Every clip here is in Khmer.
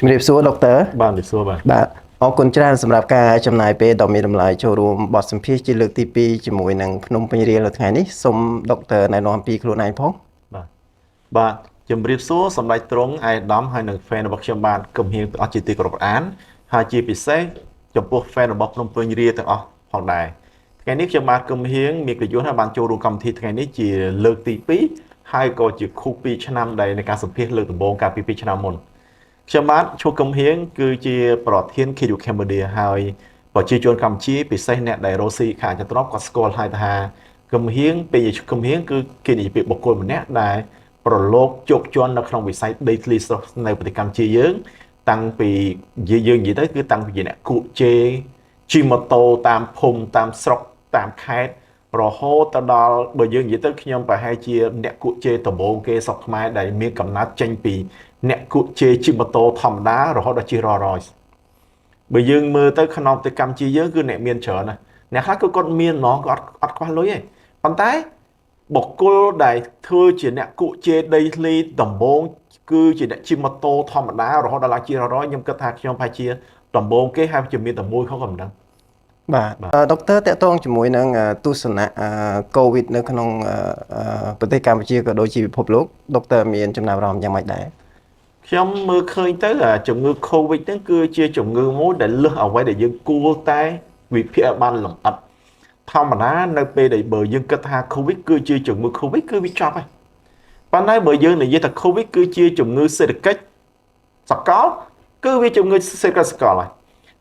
ជំរាបសួរដុកទ័រ បាទជំរាបសួរបាទ បាទអរគុណច្រើនសម្រាប់ការចំណាយពេលដ៏មានតម្លៃចូលរួមបទសម្ភាសន៍ជាលើកទី2ជាមួយនឹងភ្នំពេញរៀលនៅថ្ងៃនេះសូមដុកទ័រណែនាំពីខ្លួនឯងផង បាទបាទជំរាបសួរសម្ដេចទ្រង់ឯកឧត្តមហើយនិង fan របស់ខ្ញុំបាទគំហៀងទាំងអស់ជាទីគោរពអានហើយជាពិសេសចំពោះ fan របស់ភ្នំពេញរៀលទាំងអស់ផងដែរថ្ងៃនេះខ្ញុំបាទគំហៀងមានកិត្តិយសថាបានចូលរួមកម្មវិធីថ្ងៃនេះជាលើកទី2ហើយក៏ជាខួប2ឆ្នាំដែលในការសម្ភាសន៍លើកដំបូងកាលពី2ឆ្នាំមុនខ្ញុំបាទឈ្មោះគំហៀងគឺជាប្រធាន KU Cambodia ហើយប្រជាជនកម្ពុជាពិសេសអ្នកដែលរស់ស៊ីខាងចន្ទ្រព្យគាត់ស្គាល់ហើយថាគំហៀងពេលគំហៀងគឺគេនិយាយពីបុគ្គលម្នាក់ដែលប្រឡូកជោគជាន់នៅក្នុងវិស័យដីធ្លីស្រុកនៅប្រទេសកម្ពុជាយើង តាំងពីយើងនិយាយទៅគឺតាំងពីជាអ្នកគក់ជេជិះម៉ូតូតាមភូមិតាមស្រុកតាមខេត្តរហូតទៅដល់បើយើងនិយាយទៅខ្ញុំប្រហែលជាអ្នកគក់ជេដំបូងគេស្រុកខ្មែរដែលមានកំណត់ចេញពីអ្នកគក់ជេជិះម៉ូតូធម្មតារហូតដល់ជិះ Rolls Royce បើយើងមើលទៅក្នុងប្រទេសកម្ពុជាយើងគឺអ្នកមានច្រើនណាស់អ្នកខ្លះគឺគាត់មានហ្មងគាត់អត់ខ្វះលុយទេប៉ុន្តែបុគ្គលដែលធ្វើជាអ្នកគក់ជេដីធ្លីដំបូងគឺជាអ្នកជិះម៉ូតូធម្មតារហូតដល់ឡើងជិះរយខ្ញុំគិតថាខ្ញុំប្រហែលជាដំបូងគេហើយជាមានតែមួយខុសក៏មិនដឹង បាទដុកទ័រតកតងជាមួយនឹងទស្សនៈកូវីដនៅក្នុងប្រទេសកម្ពុជាក៏ដូចជាពិភពលោកដុកទ័រមានចំណាប់អារម្មណ៍យ៉ាងម៉េចដែរ ខ្ញុំមើលឃើញទៅជំងឺ Covid ហ្នឹងគឺជាជំងឺមួយដែលលើសអ្វីដែលយើងគួរតែវិភាគឲ្យបានលម្អិតធម្មតានៅពេលដែលបើយើងគិតថា Covid គឺជាជំងឺ Covid គឺវាចប់ហើយប៉ុន្តែបើយើងនិយាយថា Covid គឺជាជំងឺសេដ្ឋកិច្ចសកលគឺវាជំងឺសេដ្ឋកិច្ចសកលហើយ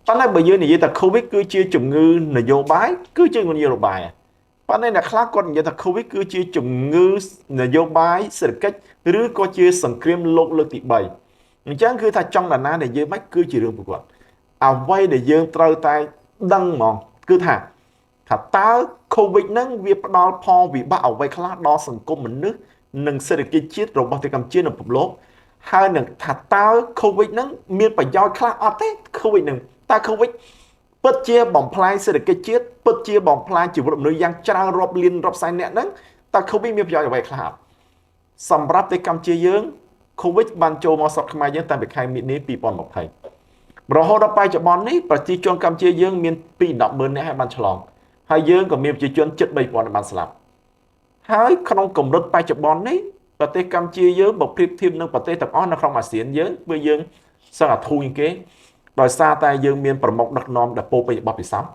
ប៉ុន្តែបើយើងនិយាយថា Covid គឺជាជំងឺនយោបាយគឺជានយោបាយប៉ុន្តែអ្នកខ្លះគាត់និយាយថា Covid គឺជាជំងឺនយោបាយសេដ្ឋកិច្ចឬក៏ជាសង្គ្រាមលោកលើកទី3អញ្ចឹងគឺថាចង់ដល់ណានិយាយមិនគឺជារឿងប្រកបអ្វីដែលយើងត្រូវតែដឹងហ្មងគឺថាតើ COVID ហ្នឹងវាផ្ដល់ផលវិបាកអ្វីខ្លះដល់សង្គមមនុស្សនិងសេដ្ឋកិច្ចជាតិរបស់ប្រទេសកម្ពុជានិងពិភពលោកហើយនឹងថាតើ COVID ហ្នឹងមានប្រយោជន៍ខ្លះអត់ទេ COVID ហ្នឹងតើ COVID ពិតជាបំផ្លាញសេដ្ឋកិច្ចជាតិពិតជាបំផ្លាញជីវិតមនុស្សយ៉ាងច្រើនរាប់លានរាប់សែននាក់ហ្នឹងតើ COVID មានប្រយោជន៍អ្វីខ្លះអត់សម្រាប់ប្រទេសកម្ពុជាយើង COVID បានចូលមកស្រុកខ្មែរយើងតាំងពីខែមីនា2020រហូតដល់បច្ចុប្បន្ននេះប្រជាជនកម្ពុជាយើងមានពី100,000នាក់ហើយបានឆ្លងហើយយើងក៏មានប្រជាជនជិត3000បានស្លាប់ហើយក្នុងកម្រិតបច្ចុប្បន្ននេះប្រទេសកម្ពុជាយើងបើប្រៀបធៀបនឹងប្រទេសទាំងអស់នៅក្នុងអាស៊ានយើងគឺយើងសឹងអាធូរជាងគេដោយសារតែយើងមានប្រមុខដឹកនាំដែលពោពេញរបស់ពិសោធន៍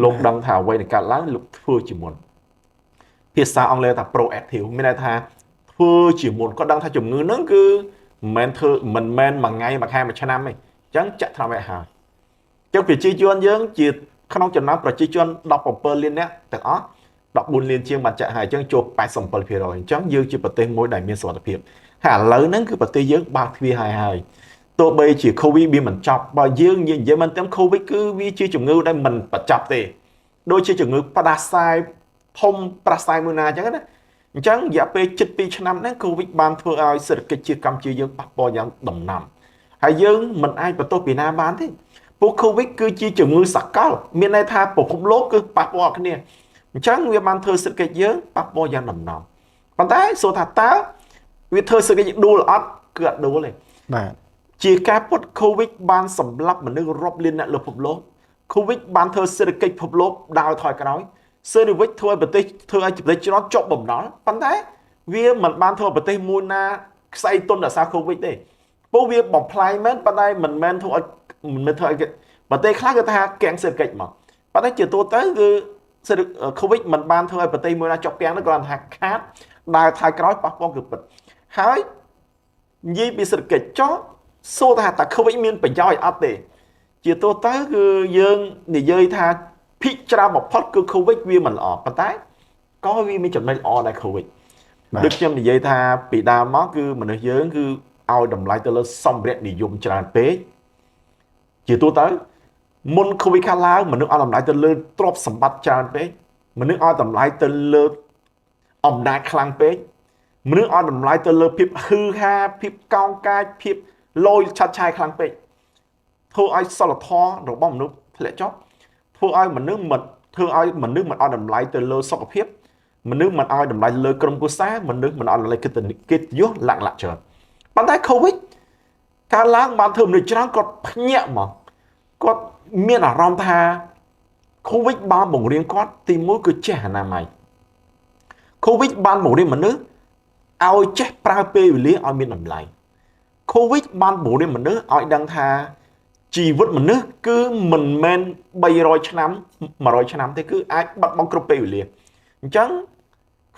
លោកដឹងថាអ្វីនឹងកើតឡើងលោកធ្វើជាមុនភាសាអង់គ្លេសថា proactive មានន័យថាធ្វើជាមុនគាត់ដឹងថាជំងឺហ្នឹងគឺមិនមែនធ្វើមិនមែនមួយថ្ងៃមួយខែមួយឆ្នាំទេអញ្ចឹងចាក់ថ្នាំឲ្យហើយអញ្ចឹងប្រជាជនយើងជាក្នុងចំណោមប្រជាជន17លាននាក់ទាំងអស់14លានជាងបានចាក់ហើយអញ្ចឹងចូល87%អញ្ចឹងយើងជាប្រទេសមួយដែលមានសុវត្ថិភាពហើយឥឡូវហ្នឹងគឺប្រទេសយើងបើកទ្វារហើយហើយទោះបីជា COVID វាមិនចប់បើយើងនិយាយមិនទាំង COVID គឺវាជាជំងឺដែលមិនបញ្ចប់ទេដូចជាជំងឺផ្ដាសាយធំផ្ដាសាយមួយណាអញ្ចឹងណាអញ្ចឹងរយៈពេលជិត2ឆ្នាំហ្នឹង COVID បានធ្វើឲ្យសេដ្ឋកិច្ចជាតិកម្ពុជាយើងប៉ះពាល់យ៉ាងដំណាំហើយយើងមិនអាចបន្ទោសពីណាបានទេពួក COVID គឺជាជំងឺសកលមានន័យថាពិភពលោកគឺប៉ះពាល់គ្នាអញ្ចឹងវាបានធ្វើសេដ្ឋកិច្ចយើងប៉ះពាល់យ៉ាងដំណំប៉ុន្តែសួរថាតើវាធ្វើសេដ្ឋកិច្ចដួលអត់គឺអត់ដួលទេ បាទ ជាការពុត COVID បានសម្លាប់មនុស្សរាប់លានអ្នកលើពិភពលោក COVID បានធ្វើសេដ្ឋកិច្ចពិភពលោកដើរថយក្រោយសេដ្ឋកិច្ចធ្វើឲ្យប្រទេសធ្វើឲ្យប្រទេសច្រើនជាប់បំណុលប៉ុន្តែវាមិនបានធ្វើឲ្យប្រទេសមួយណាខ្សែទុនដោយសារ COVID ទេព្រោះវាបំផ្លាញមែនប៉ុន្តែមិនមែនធ្វើឲ្យមិនមែនធ្វើឲ្យប្រទេសខ្លះគឺថាកាំងសេដ្ឋកិច្ចមកប៉ុន្តែជាទូទៅគឺសេដ្ឋ COVID មិនបានធ្វើឲ្យប្រទេសមួយណាជាប់កាំងនោះគ្រាន់តែថាខាតដើរថយក្រោយប៉ះពាល់គឺពិតហើយនិយាយពីសេដ្ឋកិច្ចចុះសួរថាតើ COVID មានប្រយោជន៍អត់ទេជាទូទៅគឺយើងនិយាយថាភិកច្រើនបំផុតគឺ COVID វាមិនល្អប៉ុន្តែក៏វាមានចំណុចល្អដែរ COVID ដូចខ្ញុំនិយាយថាពីដើមមកគឺមនុស្សយើងគឺឲ្យតម្លៃទៅលើសម្ភារៈនិយមច្រើនពេកជាទូទៅមុន COVID ខាងឡើងមនុស្សឲ្យតម្លៃទៅលើទ្រព្យសម្បត្តិច្រើនពេកមនុស្សឲ្យតម្លៃទៅលើអំណាចខ្លាំងពេកមនុស្សឲ្យតម្លៃទៅលើភាពហ៊ឺហាភាពកោងកាចភាពលយឆាត់ឆាយខ្លាំងពេកធ្វើឲ្យសិលធម៌របស់មនុស្សធ្លាក់ចុះធ្វើឲ្យមនុស្សមិនធ្វើឲ្យមនុស្សមិនឲ្យតម្លៃទៅលើសុខភាពមនុស្សមិនឲ្យតម្លៃលើក្រុមគ្រួសារមនុស្សមិនឲ្យតម្លៃកិត្តិយសលាក់លាក់ច្រើនប៉ុន្តែ COVID កើតឡើងបានធ្វើមនុស្សច្រើនគាត់ភ្ញាក់មកគាត់មានអារម្មណ៍ថា COVID បានបង្រៀនគាត់ទីមួយគឺចេះអនាម័យ COVID បានបង្រៀនមនុស្សឲ្យចេះប្រើពេលវេលាឲ្យមានតម្លៃ COVID បានបង្រៀនមនុស្សឲ្យដឹងថាជីវិតមនុស្សគឺមិនមែន300ឆ្នាំ100ឆ្នាំទេគឺអាចបាត់បង់គ្រប់ពេលវេលាអញ្ចឹង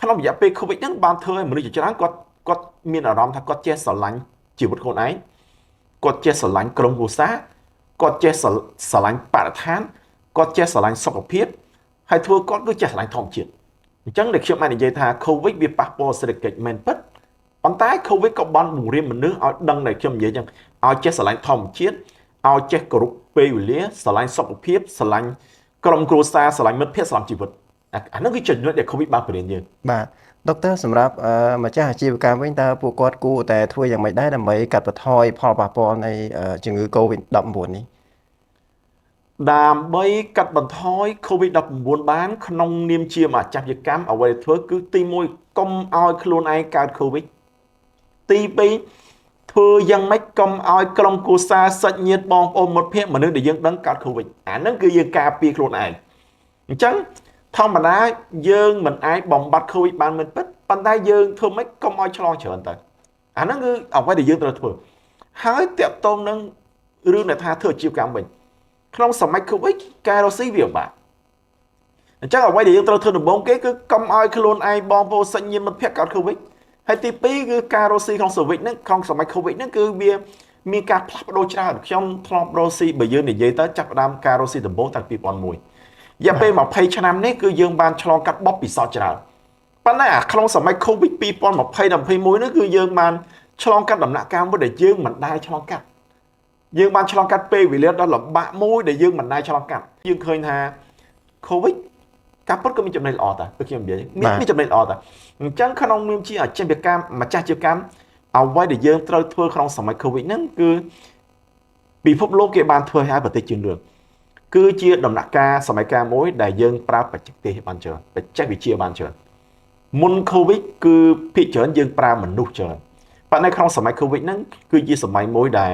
ក្នុងរយៈពេល COVID ហ្នឹងបានធ្វើឲ្យមនុស្សជាច្រើនគាត់មានអារម្មណ៍ថាគាត់ចេះស្រឡាញ់ជីវិតខ្លួនឯងគាត់ចេះស្រឡាញ់ក្រុមគ្រួសារគាត់ចេះស្រឡាញ់បរិស្ថានគាត់ចេះស្រឡាញ់សុខភាពហើយធ្វើគាត់គឺចេះស្រឡាញ់ធម្មជាតិអញ្ចឹងដែលខ្ញុំអាចនិយាយថា COVID វាប៉ះពាល់សេដ្ឋកិច្ចមែនពិតប៉ុន្តែ COVID ក៏បានបង្រៀនមនុស្សឲ្យដឹងដែលខ្ញុំនិយាយអញ្ចឹងឲ្យចេះស្រឡាញ់ធម្មជាតិឲ្យចេះគោរពពេលវេលាស្រឡាញ់សុខភាពស្រឡាញ់ក្រុមគ្រួសារស្រឡាញ់មិត្តភក្តិស្រឡាញ់ជីវិតអាហ្នឹងគឺជាចំណុចដែល COVID បានបង្រៀនយើង បាទដុកទ័រសម្រាប់ម្ចាស់អាជីវកម្មវិញតើពួកគាត់គួរតែធ្វើយ៉ាងម៉េចដែរដើម្បីកាត់បន្ថយផលប៉ះពាល់នៃជំងឺ Covid-19 នេះ ដើម្បីកាត់បន្ថយ COVID-19 បានក្នុងនាមជាម្ចាស់អាជីវកម្មអ្វីដែលធ្វើគឺទី1កុំឲ្យខ្លួនឯងកើត COVID ទី2ធ្វើយ៉ាងម៉េចកុំឲ្យក្រុមគ្រួសារសាច់ញាតិបងប្អូនមិត្តភក្តិមនុស្សដែលយើងដឹងកើត COVID អាហ្នឹងគឺយើងការពារខ្លួនឯងអញ្ចឹងធម្មតាយើងមិនអាចបំបត្តិ COVID បានមិនពិតប៉ុន្តែយើងធ្វើម៉េចកុំឲ្យឆ្លងច្រើនទៅអាហ្នឹងគឺអ្វីដែលយើងត្រូវធ្វើហើយតាក់ទងនឹងរឿងដែលថាធ្វើអាជីវកម្មវិញក្នុងសម័យ COVID ការរកស៊ីវាពិបាកអញ្ចឹងអ្វីដែលយើងត្រូវធ្វើដំបូងគេគឺកុំឲ្យខ្លួនឯងបងប្អូនសាច់ញាតិមិត្តភក្តិកើត COVID ហើយទី2គឺការរកស៊ីក្នុង COVID ហ្នឹងក្នុងសម័យ COVID ហ្នឹងគឺវាមានការផ្លាស់ប្ដូរច្រើនខ្ញុំធ្លាប់រកស៊ីបើយើងនិយាយទៅចាប់ផ្ដើមការរកស៊ីដំបូងតាំងពី2001រយៈពេល20ឆ្នាំនេះគឺយើងបានឆ្លងកាត់បទពិសោធន៍ច្រើនប៉ុន្តែអាក្នុងសម័យ COVID 2020ដល់21នេះគឺយើងបានឆ្លងកាត់ដំណាក់កាលមួយដែលយើងមិនដែលឆ្លងកាត់យើងបានឆ្លងកាត់ពេលវេលាដ៏លំបាកមួយដែលយើងមិនដែលឆ្លងកាត់យើងឃើញថា COVID ការពិតក៏មានចំណុចល្អតាដូចខ្ញុំនិយាយមានចំណុចល្អតាអញ្ចឹងក្នុងនាមជាអាជីវកម្មម្ចាស់អាជីវកម្មអ្វីដែលយើងត្រូវធ្វើក្នុងសម័យ COVID ហ្នឹងគឺពិភពលោកគេបានធ្វើឲ្យប្រទេសជឿនលឿនគឺជាដំណាក់កាលសម័យកាលមួយដែលយើងប្រើបច្ចេកទេសបានច្រើនបច្ចេកវិទ្យាបានច្រើនមុន COVID គឺភាគច្រើនយើងប្រើមនុស្សច្រើនប៉ុន្តែក្នុងសម័យ COVID ហ្នឹងគឺជាសម័យមួយដែល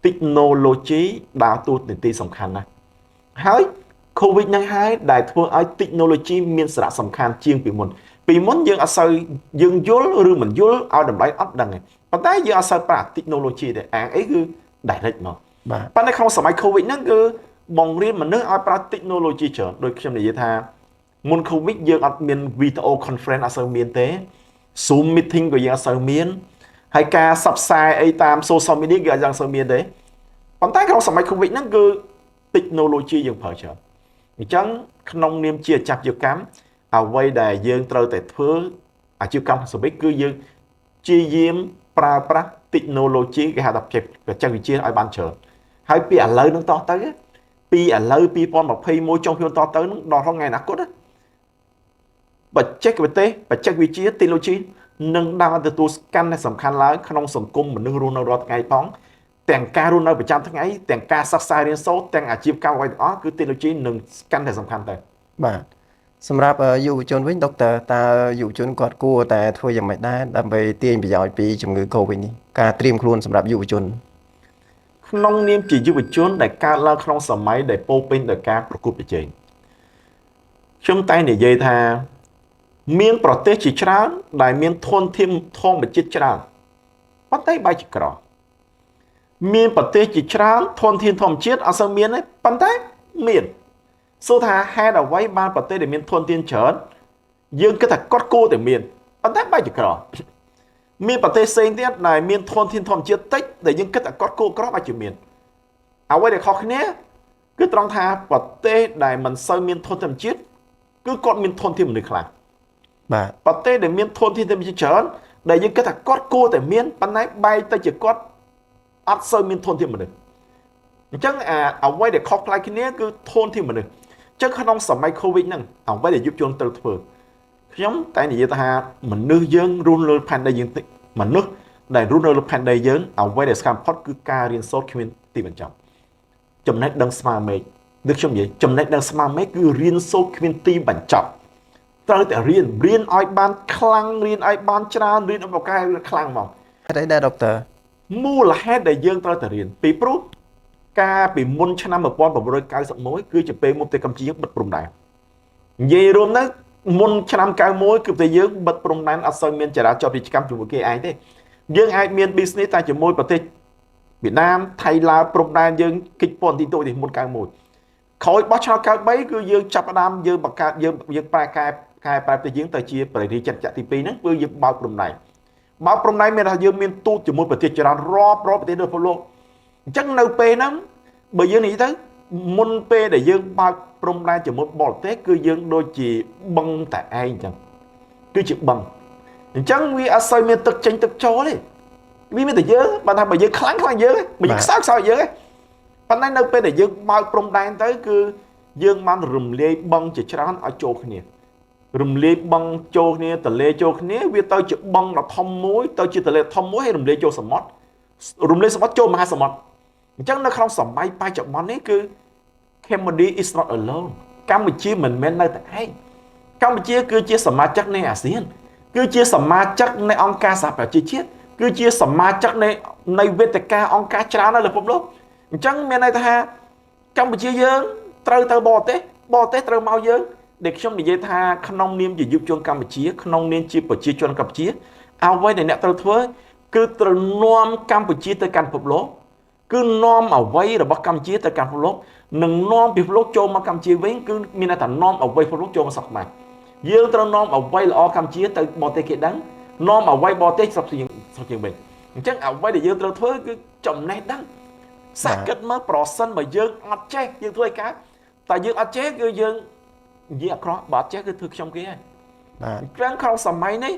technology ដើរតួនាទីសំខាន់ណាស់ហើយ COVID ហ្នឹងហើយដែលធ្វើឲ្យ technology មានសារៈសំខាន់ជាងពីមុនពីមុនយើងអត់សូវយើងយល់ឬមិនយល់ឲ្យតម្លៃអត់ដឹងទេប៉ុន្តែយើងអត់សូវប្រើ technology ទេអាងអីគឺ direct មក បាទ ប៉ុន្តែក្នុងសម័យ COVID ហ្នឹងគឺបង្រៀនមនុស្សឲ្យប្រើ technology ច្រើនដូចខ្ញុំនិយាយថាមុន COVID យើងអត់មាន video conference អត់សូវមានទេ Zoom meeting ក៏យើងអត់សូវមានហើយការផ្សព្វផ្សាយអីតាម social media គឺអត់សូវមានទេប៉ុន្តែក្នុងសម័យ COVID ហ្នឹងគឺ technology យើងប្រើច្រើនអញ្ចឹងក្នុងនាមជាអាជីវកម្មអ្វីដែលយើងត្រូវតែធ្វើអាជីវកម្មសវិគឺយើងព្យាយាមប្រើប្រាស់ technology គេហៅថាបច្ចេកវិទ្យាឲ្យបានច្រើនហើយពីឥឡូវនឹងតទៅពីឥឡូវ2021ចុងពីតទៅនឹងដល់ថ្ងៃអនាគតបច្ចេកទេសបច្ចេកវិទ្យា technology នឹងដើរទទួលកាន់តែសំខាន់ឡើងក្នុងសង្គមមនុស្សរស់នៅរាល់ថ្ងៃផងទាំងការរស់នៅប្រចាំថ្ងៃទាំងការសិក្សារៀនសូត្រទាំងអាជីវកម្មអ្វីទាំងអស់គឺ technology នឹងកាន់តែសំខាន់ទៅ បាទសម្រាប់យុវជនវិញដុកទ័រតើយុវជនគាត់គួរតែធ្វើយ៉ាងម៉េចដែរដើម្បីទាញប្រយោជន៍ពីជំងឺ Covid នេះការត្រៀមខ្លួនសម្រាប់យុវជន ក្នុងនាមជាយុវជនដែលកើតឡើងក្នុងសម័យដែលពោពេញដោយការប្រកួតប្រជែងខ្ញុំតែនិយាយថាមានប្រទេសជាច្រើនដែលមានធនធានធម្មជាតិច្រើនប៉ុន្តែបែរជាក្រមានប្រទេសជាច្រើនធនធានធម្មជាតិអត់សូវមានទេប៉ុន្តែមានសួរថាហេតុអ្វីបានប្រទេសដែលមានធនធានច្រើនយើងគិតថាគាត់គួរតែមានប៉ុន្តែបែរជាក្រមានប្រទេសផ្សេងទៀតដែលមានធនធានធម្មជាតិតិចដែលយើងគិតថាគាត់គួរក្របែរជាមានអ្វីដែលខុសគ្នាគឺត្រង់ថាប្រទេសដែលមិនសូវមានធនធានធម្មជាតិគឺគាត់មានធនធានមនុស្សខ្លាំង បាទ ប្រទេសដែលមានធនធានធម្មជាតិច្រើនដែលយើងគិតថាគាត់គួរតែមានប៉ុន្តែបែរទៅជាគាត់អត់សូវមានធនធានមនុស្សអញ្ចឹងអាអ្វីដែលខុសប្លែកគ្នាគឺធនធានមនុស្សអញ្ចឹងក្នុងសម័យ COVID ហ្នឹងអ្វីដែលយុវជនត្រូវធ្វើខ្ញុំតែនិយាយថាមនុស្សយើងរស់លើផែនដីយើងមនុស្សដែលរស់នៅលើផែនដីយើងអ្វីដែលសំខាន់បំផុតគឺការរៀនសូត្រគ្មានទីបញ្ចប់ចំណេះដឹងស្មើមេឃដូចខ្ញុំនិយាយចំណេះដឹងស្មើមេឃគឺរៀនសូត្រគ្មានទីបញ្ចប់ត្រូវតែរៀនរៀនឲ្យបានខ្លាំងរៀនឲ្យបានច្រើនរៀនឲ្យបកកែខ្លាំងហ្មង ហេតុអីដែរដុកទ័រ មូលហេតុដែលយើងត្រូវតែរៀនពីព្រោះកាលពីមុនឆ្នាំ1991គឺជាពេលមុនប្រទេសកម្ពុជាយើងបិទព្រំដែននិយាយរួមទៅមុនឆ្នាំ91គឺប្រទេសយើងបិទព្រំដែនអត់សូវមានចរាចរណ៍ពាណិជ្ជកម្មជាមួយគេឯងទេយើងអាចមាន business តែជាមួយប្រទេសវៀតណាមថៃឡាវព្រំដែនយើងគិតពន្ធទីតូចទេមុន91ក្រោយបោះឆ្នោត93គឺយើងចាប់ផ្ដើមយើងបង្កើតយើងប្រែកែប្រែប្រទេសយើងទៅជាប្រជារាជាណាចក្រទី2ហ្នឹងគឺយើងបើកព្រំដែនបើកព្រំដែនមានថាយើងមានទូតជាមួយប្រទេសច្រើនរាប់រាប់ប្រទេសនៅពិភពលោកអញ្ចឹងនៅពេលហ្នឹងបើយើងនិយាយទៅមុនពេលដែលយើងបើកព្រំដែនជាមួយបរទេសគឺយើងដូចជាបឹងតែឯងអញ្ចឹងគឺជាបឹងអញ្ចឹងវាអត់សូវមានទឹកចេញទឹកចូលទេវាមានតែយើងបើថាបើយើងខ្លាំងខ្លាំងយើងបើយើងខ្សោយខ្សោយយើងប៉ុន្តែនៅពេលដែលយើងបើកព្រំដែនទៅគឺយើងបានរំលាយបឹងជាច្រើនឲ្យចូលគ្នារំលាយបឹងចូលគ្នាទលេចូលគ្នាវាទៅជាបឹងដ៏ធំមួយទៅជាទលេធំមួយហើយរំលាយចូលសមុទ្ររំលាយសមុទ្រចូលមហាសមុទ្រអញ្ចឹងនៅក្នុងសម័យបច្ចុប្បន្ននេះគឺ Cambodia is not alone កម្ពុជាមិនមែននៅតែឯងកម្ពុជាគឺជាសមាជិកនៃអាស៊ានគឺជាសមាជិកនៃអង្គការសហប្រជាជាតិគឺជាសមាជិកនៃវេទិកាអង្គការច្រើននៅលើពិភពលោកអញ្ចឹងមានន័យថាកម្ពុជាយើងត្រូវទៅបរទេសបរទេសត្រូវមកយើងដែលខ្ញុំនិយាយថាក្នុងនាមជាយុវជនកម្ពុជាក្នុងនាមជាប្រជាជនកម្ពុជាអ្វីដែលអ្នកត្រូវធ្វើគឺត្រូវនាំកម្ពុជាទៅកាន់ពិភពលោកគឺនាំអ្វីរបស់កម្ពុជាទៅកាន់ពិភពលោកនិងនាំពិភពលោកចូលមកកម្ពុជាវិញគឺមានន័យថានាំអ្វីពិភពលោកចូលមកស្រុកខ្មែរយើងត្រូវនាំអ្វីល្អកម្ពុជាទៅបរទេសគេដឹងនាំអ្វីបរទេសស្រុកជាងវិញអញ្ចឹងអ្វីដែលយើងត្រូវធ្វើគឺចំណេះដឹងសាកគិតមើលប្រសិនបើយើងអត់ចេះយើងធ្វើឲ្យកើតតែយើងអត់ចេះគឺយើងនិយាយអាក្រក់បើអត់ចេះគឺធ្វើខ្ញុំគេហើយបាទអញ្ចឹងក្នុងសម័យនេះ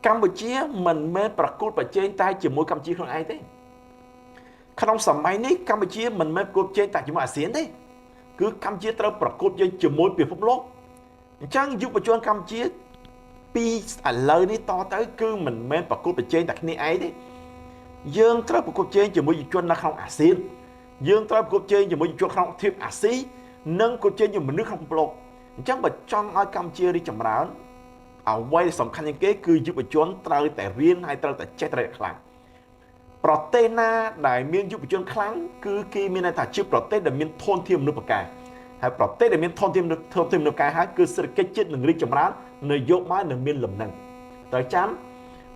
កម្ពុជាមិនមែនប្រកួតប្រជែងតែជាមួយកម្ពុជាខ្លួនឯងទេក្នុងសម័យនេះកម្ពុជាមិនមែនប្រកួតប្រជែងតែជាមួយអាស៊ានទេគឺកម្ពុជាត្រូវប្រកួតប្រជែងជាមួយពិភពលោកអញ្ចឹងយុវជនកម្ពុជាពីឥឡូវនេះតទៅគឺមិនមែនប្រកួតប្រជែងតែគ្នាឯងទេយើងត្រូវប្រកួតប្រជែងជាមួយយុវជននៅក្នុងអាស៊ានយើងត្រូវប្រកួតប្រជែងជាមួយយុវជនក្នុងទ្វីបអាស៊ីនិងប្រកួតប្រជែងជាមួយមនុស្សក្នុងពិភពលោកអញ្ចឹងបើចង់ឲ្យកម្ពុជារីកចម្រើនអ្វីដែលសំខាន់ជាងគេគឺយុវជនត្រូវតែរៀនហើយត្រូវតែចេះត្រូវតែខ្លាំងប្រទេសណាដែលមានយុវជនខ្លាំងគឺគេមានន័យថាជាប្រទេសដែលមានធនធានមនុស្សពូកែហើយប្រទេសដែលមានធនធានមនុស្សពូកែហើយគឺសេដ្ឋកិច្ចជាតិនឹងរីកចម្រើននយោបាយនឹងមានលំនឹងត្រូវចាំ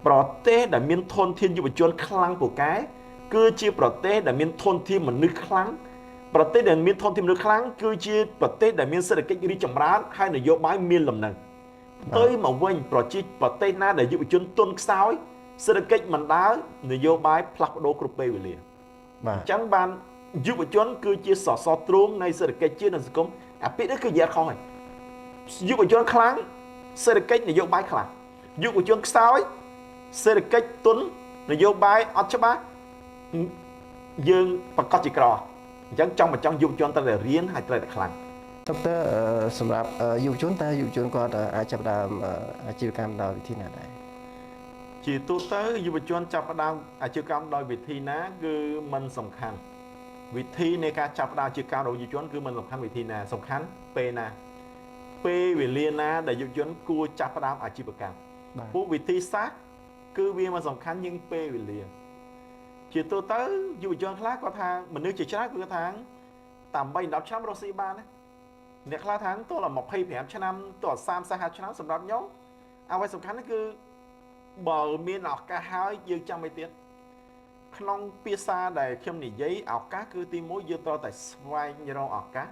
ប្រទេសដែលមានធនធានយុវជនខ្លាំងពូកែគឺជាប្រទេសដែលមានធនធានមនុស្សខ្លាំងប្រទេសដែលមានធនធានមនុស្សខ្លាំងគឺជាប្រទេសដែលមានសេដ្ឋកិច្ចរីកចម្រើនហើយនយោបាយមានលំនឹងទៅមកវិញប្រជាប្រទេសណាដែលយុវជនទន់ខ្សោយសេដ្ឋកិច្ចមិនដើរនយោបាយផ្លាស់ប្ដូរគ្រប់ពេលវេលាបាទអញ្ចឹងបានយុវជនគឺជាសសរទ្រូងនៃសេដ្ឋកិច្ចជាតិនិងសង្គមអាពាក្យនេះគឺនិយាយខុសហើយយុវជនខ្លាំងសេដ្ឋកិច្ចនយោបាយខ្លាំងយុវជនខ្សោយសេដ្ឋកិច្ចទន់នយោបាយអត់ច្បាស់យើងប្រកាសជាក្រអញ្ចឹងចង់មកចង់យុវជនត្រូវតែរៀនហើយត្រូវតែខ្លាំងដុកទ័រសម្រាប់យុវជនតើយុវជនគាត់អាចចាប់ផ្ដើមអាជីវកម្មដោយវិធីណាដែរជាទូទៅយុវជនចាប់ផ្ដើមអាជីវកម្មដោយវិធីណាគឺមិនសំខាន់វិធីនៃការចាប់ផ្ដើមអាជីវកម្មរបស់យុវជនគឺមិនសំខាន់វិធីណាសំខាន់ពេលណាពេលវេលាណាដែលយុវជនគួរចាប់ផ្ដើមអាជីវកម្មពួកវិធីសាស្ត្រគឺវាមិនសំខាន់ជាងពេលវេលាជាទូទៅយុវជនខ្លះគាត់ថាមនុស្សជាច្រើនគឺគាត់ថាតាម3 10ឆ្នាំរកស៊ីបានណាអ្នកខ្លះថាទោះតែ25ឆ្នាំទោះ30 40ឆ្នាំសម្រាប់ខ្ញុំអ្វីសំខាន់គឺបើមានឱកាសហើយយើងចាំឲ្យទៀតក្នុងភាសាដែលខ្ញុំនិយាយឱកាសគឺទី1យើងត្រូវតែស្វែងរកឱកាស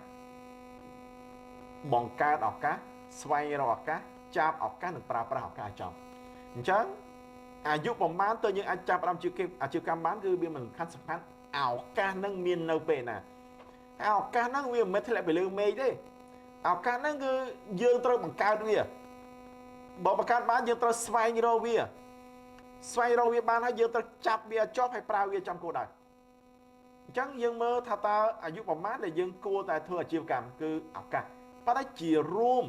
បង្កើតឱកាសស្វែងរកឱកាសចាប់ឱកាសនិងប្រើប្រាស់ឱកាសចំអញ្ចឹងអាយុប្រមាណទៅយើងអាចចាប់ផ្ដើមអាជីវកម្មបានគឺវាមិនសំខាន់ឱកាសនឹងមាននៅពេលណាឱកាសហ្នឹងវាមិនមែនធ្លាក់ពីលើមេឃទេឱកាសហ្នឹងគឺយើងត្រូវបង្កើតវាបើបង្កើតបានយើងត្រូវស្វែងរកវាស្វែងរកវាបានហើយយើងត្រូវចាប់វាជាប់ហើយប្រើវាចំគោលដៅអញ្ចឹងយើងមើលថាតើអាយុប្រមាណដែលយើងគួរតែធ្វើអាជីវកម្មគឺឱកាសប៉ុន្តែជារួម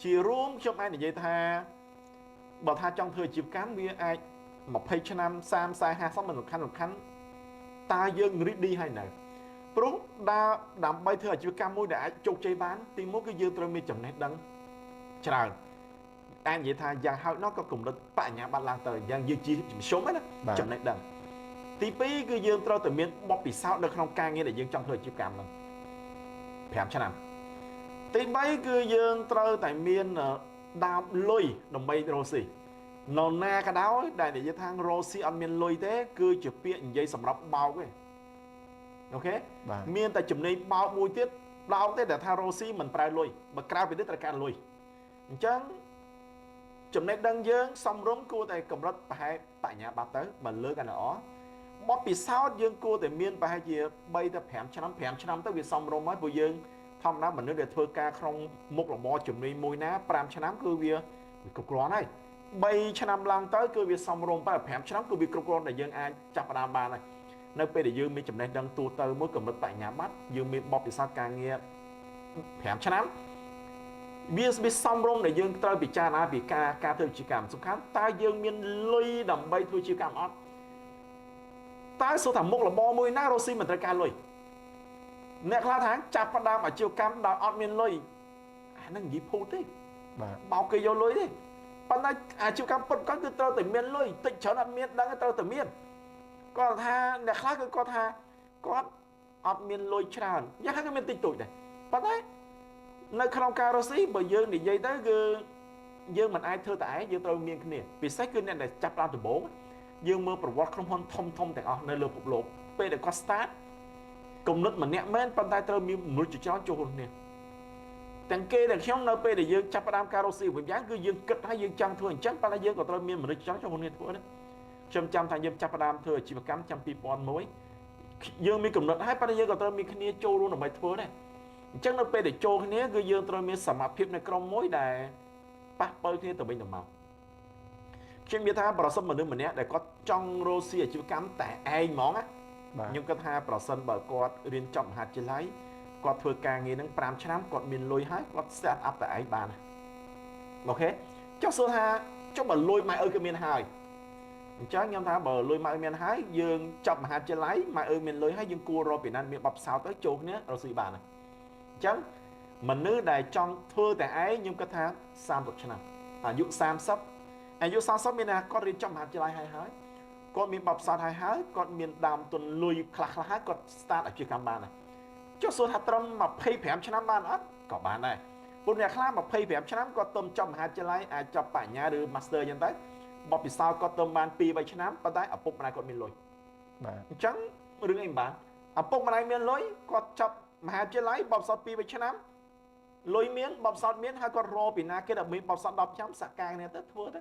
ខ្ញុំអាចនិយាយថាបើថាចង់ធ្វើអាជីវកម្មវាអាច20ឆ្នាំ30 40 50មិនសំខាន់តើយើង ready ហើយនៅព្រោះដើម្បីធ្វើអាជីវកម្មមួយដែលអាចជោគជ័យបានទីមួយគឺយើងត្រូវមានចំណេះដឹងច្រើនតែនិយាយថាយ៉ាងហោចណាស់ក៏កម្រិតបញ្ញាបត្រឡើងទៅយ៉ាងយើងជាមធ្យមណាចំណេះដឹង ទី2គឺយើងត្រូវតែមានបទពិសោធន៍នៅក្នុងការងារដែលយើងចង់ធ្វើអាជីវកម្មហ្នឹង5ឆ្នាំទី3គឺយើងត្រូវតែមានដើមលុយដើម្បីរកស៊ីនរណាក៏ដោយដែលនិយាយថារកស៊ីអត់មានលុយទេគឺជាពាក្យនិយាយសម្រាប់បោកទេអូខេមានតែចំណេញបោកមួយទៀតបោកទេដែលថារកស៊ីមិនប្រើលុយបើក្រៅពីនេះត្រូវការលុយអញ្ចឹងចំណេះដឹងយើងសំរុំគួរតែកម្រិតប្រហែលបញ្ញាបត្រទៅបើលើកាន់តែល្អបទពិសោធន៍យើងគួរតែមានប្រហែលជា3ទៅ5ឆ្នាំ5ឆ្នាំទៅវាសំរុំហើយព្រោះយើងធម្មតាមនុស្សដែលធ្វើការក្នុងមុខរបរជំនាញមួយណា5ឆ្នាំគឺវាគ្រប់គ្រាន់ហើយ3ឆ្នាំឡើងទៅគឺវាសំរុំតែ5ឆ្នាំគឺវាគ្រប់គ្រាន់ដែលយើងអាចចាប់ផ្ដើមបានហើយនៅពេលដែលយើងមានចំណេះដឹងទូទៅមួយកម្រិតបញ្ញាបត្រយើងមានបទពិសោធន៍ការងារ5ឆ្នាំវាសំរុំដែលយើងត្រូវពិចារណាពីការធ្វើអាជីវកម្មសំខាន់តើយើងមានលុយដើម្បីធ្វើអាជីវកម្មអត់តើសួរថាមុខរបរមួយណារកស៊ីមិនត្រូវការលុយអ្នកខ្លះថាចាប់ផ្ដើមអាជីវកម្មដោយអត់មានលុយអាហ្នឹងនិយាយភូតទេបាទបោកគេយកលុយទេប៉ុន្តែអាជីវកម្មពិតប្រាកដគឺត្រូវតែមានលុយតិចច្រើនអត់មានដឹងត្រូវតែមានគាត់ថាអ្នកខ្លះគឺគាត់ថាគាត់អត់មានលុយច្រើនយ៉ាងហ្នឹងគឺមានតិចតួចដែរប៉ុន្តែនៅក្នុងការរកស៊ីបើយើងនិយាយទៅគឺយើងមិនអាចធ្វើតែឯងយើងត្រូវមានគ្នាពិសេសគឺអ្នកដែលចាប់ផ្ដើមដំបូងយើងមើលប្រវត្តិក្រុមហ៊ុនធំធំទាំងអស់នៅលើពិភពលោកពេលដែលគាត់ start គំនិតម្នាក់មែនប៉ុន្តែត្រូវមានមនុស្សជាច្រើនចូលរួមគ្នាទាំងគេទាំងខ្ញុំនៅពេលដែលយើងចាប់ផ្ដើមការរកស៊ីវិញយ៉ាងគឺយើងគិតថាយើងចង់ធ្វើអញ្ចឹងប៉ុន្តែយើងក៏ត្រូវមានមនុស្សច្រើនចូលរួមគ្នាធ្វើដែរខ្ញុំចាំថាយើងចាប់ផ្ដើមធ្វើអាជីវកម្មឆ្នាំ2001យើងមានកំណត់ហើយប៉ុន្តែយើងក៏ត្រូវមានគ្នាចូលរួមដើម្បីធ្វើដែរអញ្ចឹងនៅពេលដែលចូលគ្នាគឺយើងត្រូវមានសមត្ថភាពនៅក្រុមមួយដែលប៉ះប៉ូវគ្នាទៅវិញទៅមកខ្ញុំនិយាយថាប្រសិនមនុស្សម្នាក់ដែលគាត់ចង់រកស៊ីអាជីវកម្មតែឯងហ្មងណាខ្ញុំគិតថាប្រសិនបើគាត់រៀនចប់មហាវិទ្យាល័យគាត់ធ្វើការងារនឹង5ឆ្នាំគាត់មានលុយហើយគាត់ start up តែឯងបានអូខេចុះសួរថាចុះបើលុយម៉ែឪគេមានហើយអញ្ចឹងខ្ញុំថាបើលុយម៉ែឪមានហើយយើងចប់មហាវិទ្យាល័យម៉ែឪមានលុយហើយយើងគួររកពីណាមានបទពិសោធន៍ទៅចូលគ្នារកស៊ីបានអញ្ចឹងមនុស្សដែលចង់ធ្វើតែឯងខ្ញុំគិតថា30ឆ្នាំអាយុ30អាយុ30មានថាគាត់រៀនចប់មហាវិទ្យាល័យហើយហើយគាត់មានបទពិសោធន៍ហើយហើយគាត់មានដើមទុនលុយខ្លះៗហើយគាត់ start អាជីវកម្មបានដែរចុះសួរថាត្រឹម25ឆ្នាំបានអត់ក៏បានដែរពួកអ្នកខ្លះ25ឆ្នាំគាត់ទៅចប់មហាវិទ្យាល័យអាចចប់បញ្ញាឬ master អញ្ចឹងទៅបទពិសោធន៍គាត់ទៅបាន2 3ឆ្នាំប៉ុន្តែឪពុកម្ដាយគាត់មានលុយបាទអញ្ចឹងរឿងអីមិនបានឪពុកម្ដាយមានលុយគាត់ចប់មហាវិទ្យាល័យបទពិសោធន៍2 3ឆ្នាំលុយមានបទពិសោធន៍មានហើយគាត់រកពីណាគេដែលមានបទពិសោធន៍10ឆ្នាំសហការគ្នាទៅធ្វើទៅ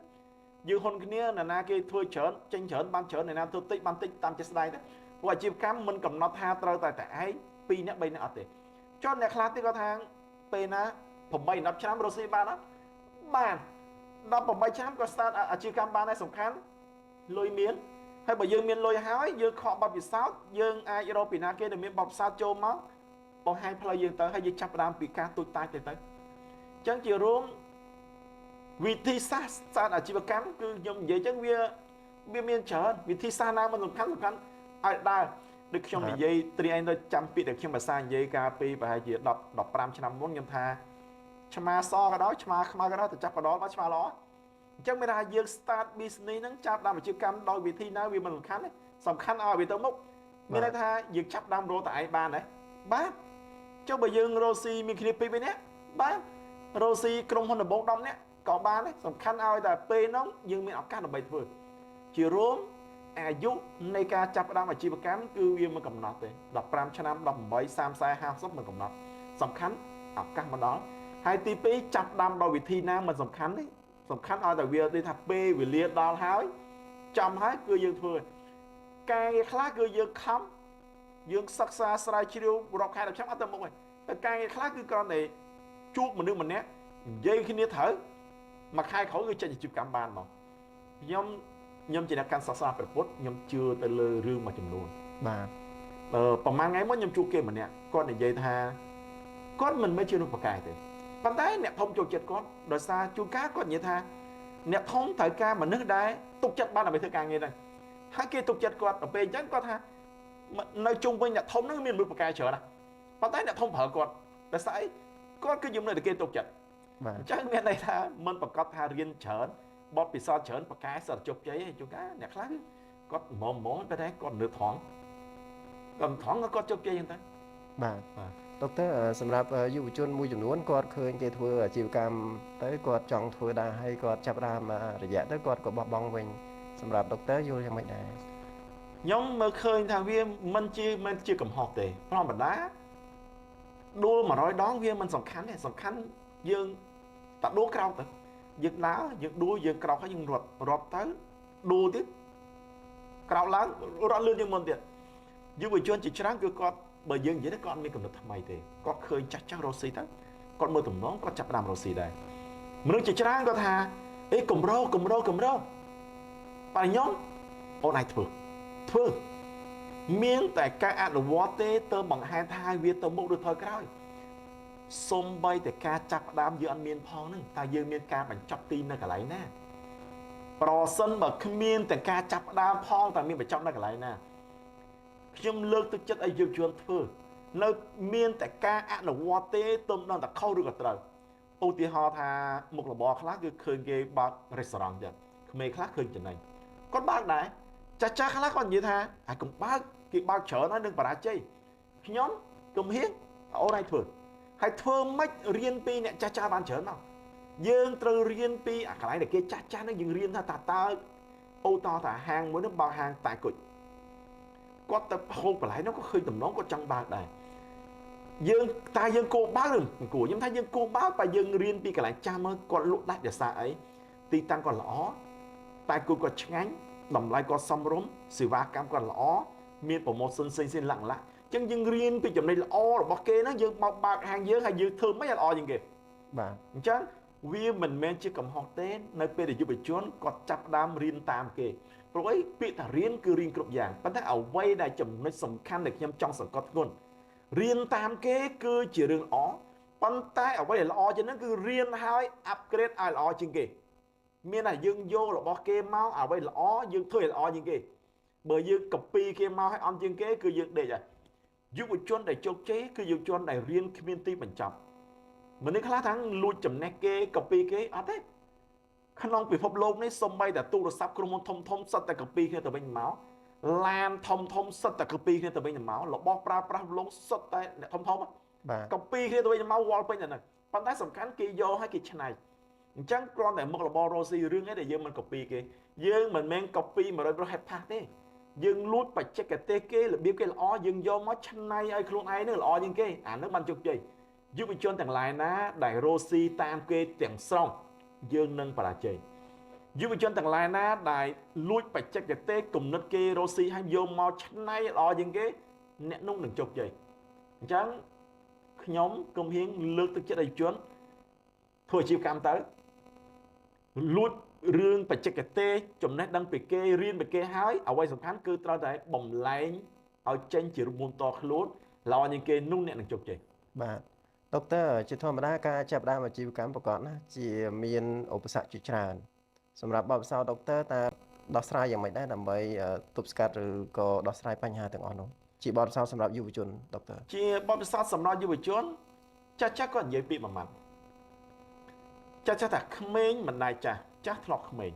យើងហ៊ុនគ្នានរណាគេធ្វើច្រើនចេញច្រើនបានច្រើននរណាធ្វើតិចបានតិចតាមជាស្ដែងទៅព្រោះអាជីវកម្មមិនកំណត់ថាត្រូវតែឯង2នាក់3នាក់អត់ទេចុះអ្នកខ្លះទៀតគាត់ថាពេលណា8 10ឆ្នាំរកស៊ីបានអត់បាន18ឆ្នាំក៏ start អាជីវកម្មបានដែរសំខាន់លុយមានហើយបើយើងមានលុយហើយយើងខកបទពិសោធន៍យើងអាចរកពីណាគេដែលមានបទពិសោធន៍ចូលមកបង្ហាញផ្លូវយើងទៅហើយយើងចាប់ផ្ដើមពីការទូចតាចទៅអញ្ចឹងជារួមវិធីសាស្ត្រស្តារអាជីវកម្មគឺខ្ញុំនិយាយអញ្ចឹងវាមានច្រើនវិធីសាស្ត្រណាមិនសំខាន់សំខាន់ឲ្យដើរដូចខ្ញុំនិយាយត្រៀមឯងទៅចាំពាក្យដែលខ្ញុំភាសានិយាយកាលពីប្រហែលជា10 15ឆ្នាំមុនខ្ញុំថាឆ្មាសក៏ដោយឆ្មាខ្មៅក៏ដោយទៅចាប់កដលមកឆ្មាល្អអញ្ចឹងមានថាយើង start business ហ្នឹងចាប់ដើមអាជីវកម្មដោយវិធីណាវាមិនសំខាន់ទេសំខាន់ឲ្យវាទៅមុខមានន័យថាយើងចាប់ដើមរកតែឯងបានទេបាទចុះបើយើងរកស៊ីមានគ្នា2 3នាក់បាទរកស៊ីក្រុមហ៊ុនដំបូង10នាក់ក៏បានដែរសំខាន់ឲ្យតែពេលហ្នឹងយើងមានឱកាសដើម្បីធ្វើជារួមអាយុនៃការចាប់ផ្ដើមអាជីវកម្មគឺវាមិនកំណត់ទេ15ឆ្នាំ18 30 40 50មិនកំណត់សំខាន់ឱកាសមកដល់ហើយទី2ចាប់ដើមដោយវិធីណាមិនសំខាន់ទេសំខាន់ឲ្យតែវាដូចថាពេលវេលាដល់ហើយចំហើយគឺយើងធ្វើការងារខ្លះគឺយើងខំយើងសិក្សាស្រាវជ្រាវរាប់ខែ10ឆ្នាំអត់ទៅមុខទេតែការងារខ្លះគឺគ្រាន់តែជួបមនុស្សម្នាក់និយាយគ្នាត្រូវមួយខែក្រោយគឺចេញអាជីវកម្មបានមកខ្ញុំជាអ្នកកាន់សាសនាព្រះពុទ្ធខ្ញុំជឿទៅលើរឿងមួយចំនួនបាទប្រហែលថ្ងៃមុនខ្ញុំជួបគេម្នាក់គាត់និយាយថាគាត់មិនមែនជាមនុស្សប្រកែកទេប៉ុន្តែអ្នកធំចូលចិត្តគាត់ដោយសារជួនកាលគាត់និយាយថាអ្នកធំត្រូវការមនុស្សដែលទុកចិត្តបានដើម្បីធ្វើការងារហ្នឹងហើយគេទុកចិត្តគាត់ដល់ពេលអញ្ចឹងគាត់ថានៅជុំវិញអ្នកធំហ្នឹងមានមនុស្សប្រកែកច្រើនណាស់ប៉ុន្តែអ្នកធំប្រើគាត់ដោយសារអីគាត់គឺជាមនុស្សដែលគេទុកចិត្តបាទអញ្ចឹងមានន័យថាមិនប្រកាសថារៀនច្រើនបទពិសោធន៍ច្រើនប្រកែកសិតជោគជ័យទេជួនកាលអ្នកខ្លះ គាត់ហ្មងតែគាត់នៅថងគាត់ថងគាត់ជោគជ័យហ្នឹងទៅ បាទដុកទ័រសម្រាប់យុវជនមួយចំនួនគាត់ឃើញគេធ្វើអាជីវកម្មទៅគាត់ចង់ធ្វើដែរហើយគាត់ចាប់ផ្ដើមរយៈទៅគាត់ក៏បោះបង់វិញសម្រាប់ដុកទ័រយល់យ៉ាងម៉េចដែរ ខ្ញុំមើលឃើញថាវាមិនជាកំហុសទេធម្មតាដួល100ដងវាមិនសំខាន់ទេសំខាន់យើងតាដួលក្រោកទៅយើងដើរយើងដួលយើងក្រោកហើយយើងរត់ទៅដួលទៀតក្រោកឡើងរត់លឿនជាងមុនទៀតយុវជនជាច្រើនគឺគាត់បើយើងនិយាយទៅគាត់អត់មានកំណត់ថ្មីទេគាត់ឃើញចាស់រស់ស៊ីទៅគាត់មើលទំនងគាត់ចាប់ផ្ដើមរស់ស៊ីដែរមនុស្សជាច្រើនគាត់ថាអេកម្របើខ្ញុំអូនអាចធ្វើមានតែការអនុវត្តទេទៅបង្ហាញថាវាទៅមុខឬថយក្រោយសំបីតែការចាប់ផ្ដើមយើងអត់មានផងហ្នឹងតើយើងមានការបញ្ចប់ទីនៅកន្លែងណាប្រសិនបើគ្មានតែការចាប់ផ្ដើមផងតើមានបញ្ចប់នៅកន្លែងណាខ្ញុំលើកទឹកចិត្តឲ្យយុវជនធ្វើនៅមានតែការអនុវត្តទេទើបដឹងតែខុសឬក៏ត្រូវឧទាហរណ៍ថាមុខរបរខ្លះគឺឃើញគេបើករេស្តូរ៉ង់ចឹងក្មេងខ្លះឃើញចំណេញគាត់បើកដែរចាស់ខ្លះគាត់និយាយថាហើយកុំបើកគេបើកច្រើនហើយនឹងបរាជ័យខ្ញុំកុំហ៊ានអូនឲ្យធ្វើហើយធ្វើម៉េចរៀនពីអ្នកចាស់បានច្រើនមកយើងត្រូវរៀនពីអាកន្លែងដែលគេចាស់ហ្នឹងយើងរៀនថាតើអូតថាហាងមួយនោះបើកហាងតែគុជគាត់ទៅហូបកន្លែងនោះក៏ឃើញតំណងគាត់ចង់បើកដែរយើងតែយើងគោបើកឬមិនគួរខ្ញុំថាយើងគោបើកបើយើងរៀនពីកន្លែងចាស់មើលគាត់លក់ដាច់ដោយសារអីទីតាំងគាត់ល្អតែគូគាត់ឆ្ងាញ់តម្លៃគាត់សមរម្យសេវាកម្មគាត់ល្អមានប្រូម៉ូសិនផ្សេងៗឡាក់អញ្ចឹងយើងរៀនពីចំណុចល្អរបស់គេហ្នឹងយើងមកបើកហាងយើងហើយយើងធ្វើមិនឲ្យល្អជាងគេបាទអញ្ចឹងវាមិនមែនជាកំហុសទេនៅពេលដែលយុវជនគាត់ចាប់ផ្ដើមរៀនតាមគេព្រោះអីពាក្យថារៀនគឺរៀនគ្រប់យ៉ាងប៉ុន្តែអ្វីដែលចំណុចសំខាន់ដែលខ្ញុំចង់សង្កត់ធ្ងន់រៀនតាមគេគឺជារឿងល្អប៉ុន្តែអ្វីដែលល្អជាងហ្នឹងគឺរៀនហើយ upgrade ឲ្យល្អជាងគេមានតែយើងយករបស់គេមកអ្វីល្អយើងធ្វើឲ្យល្អជាងគេបើយើងកពីគេមកឲ្យអន់ជាងគេគឺយើងដេកហើយយុវជនដែលជោគជ័យគឺយុវជនដែលរៀនគ្មានទីបញ្ចប់មនុស្សខ្លះថាលួចចំណេះគេកពីគេអត់ទេក្នុងពិភពលោកនេះសូម្បីតែទូរស័ព្ទក្រុមហ៊ុនធំសុទ្ធតែកពីគ្នាទៅវិញមកឡានធំសុទ្ធតែកពីគ្នាទៅវិញទៅមករបស់ប្រើប្រាស់លោកសុទ្ធតែអ្នកធំកពីគ្នាទៅវិញទៅមកវល់ពេញតែហ្នឹងប៉ុន្តែសំខាន់គេយកឲ្យគេឆ្នៃអញ្ចឹងគ្រាន់តែមុខរបររស់ស៊ីរឿងឯដែលយើងមិនកពីគេយើងមិនមែនកពី100%ហេតុផាសទេយើងលួចបច្ចេកទេសគេរបៀបគេល្អយើងយកមកឆ្នៃឲ្យខ្លួនឯងនឹងល្អជាងគេអានឹងបានជោគជ័យយុវជនទាំងឡាយណាដែលរស់ស៊ីតាមគេទាំងស្រុងយើងនឹងបរាជ័យយុវជនទាំងឡាយណាដែលលួចបច្ចេកទេសគំនិតគេរស់ស៊ីឲ្យយកមកឆ្នៃល្អជាងគេអ្នកនោះនឹងជោគជ័យអញ្ចឹងខ្ញុំគំហ៊ានលើកទឹកចិត្តឲ្យយុវជនធ្វើអាជីវកម្មទៅលួចរឿងបច្ចេកទេសចំណេះដឹងពីគេរៀនពីគេហើយអ្វីសំខាន់គឺត្រូវតែបំលែងឲ្យចេញជារូបមន្តខ្លួនល្អជាងគេនោះអ្នកនឹងជោគជ័យបាទដុកទ័រជាធម្មតាការចាប់ផ្ដើមអាជីវកម្មប្រកបណាជាមានឧបសគ្គជាច្រើនសម្រាប់បទពិសោធន៍ដុកទ័រតើដោះស្រាយយ៉ាងម៉េចដែរដើម្បីទប់ស្កាត់ឬក៏ដោះស្រាយបញ្ហាទាំងអស់នោះជាបទពិសោធន៍សម្រាប់យុវជនដុកទ័រជាបទពិសោធន៍សម្រាប់យុវជនចាស់គាត់និយាយពាក្យមួយម៉ាត់ចាស់ថាក្មេងមិនដែរចាស់ធ្លាប់ក្មេង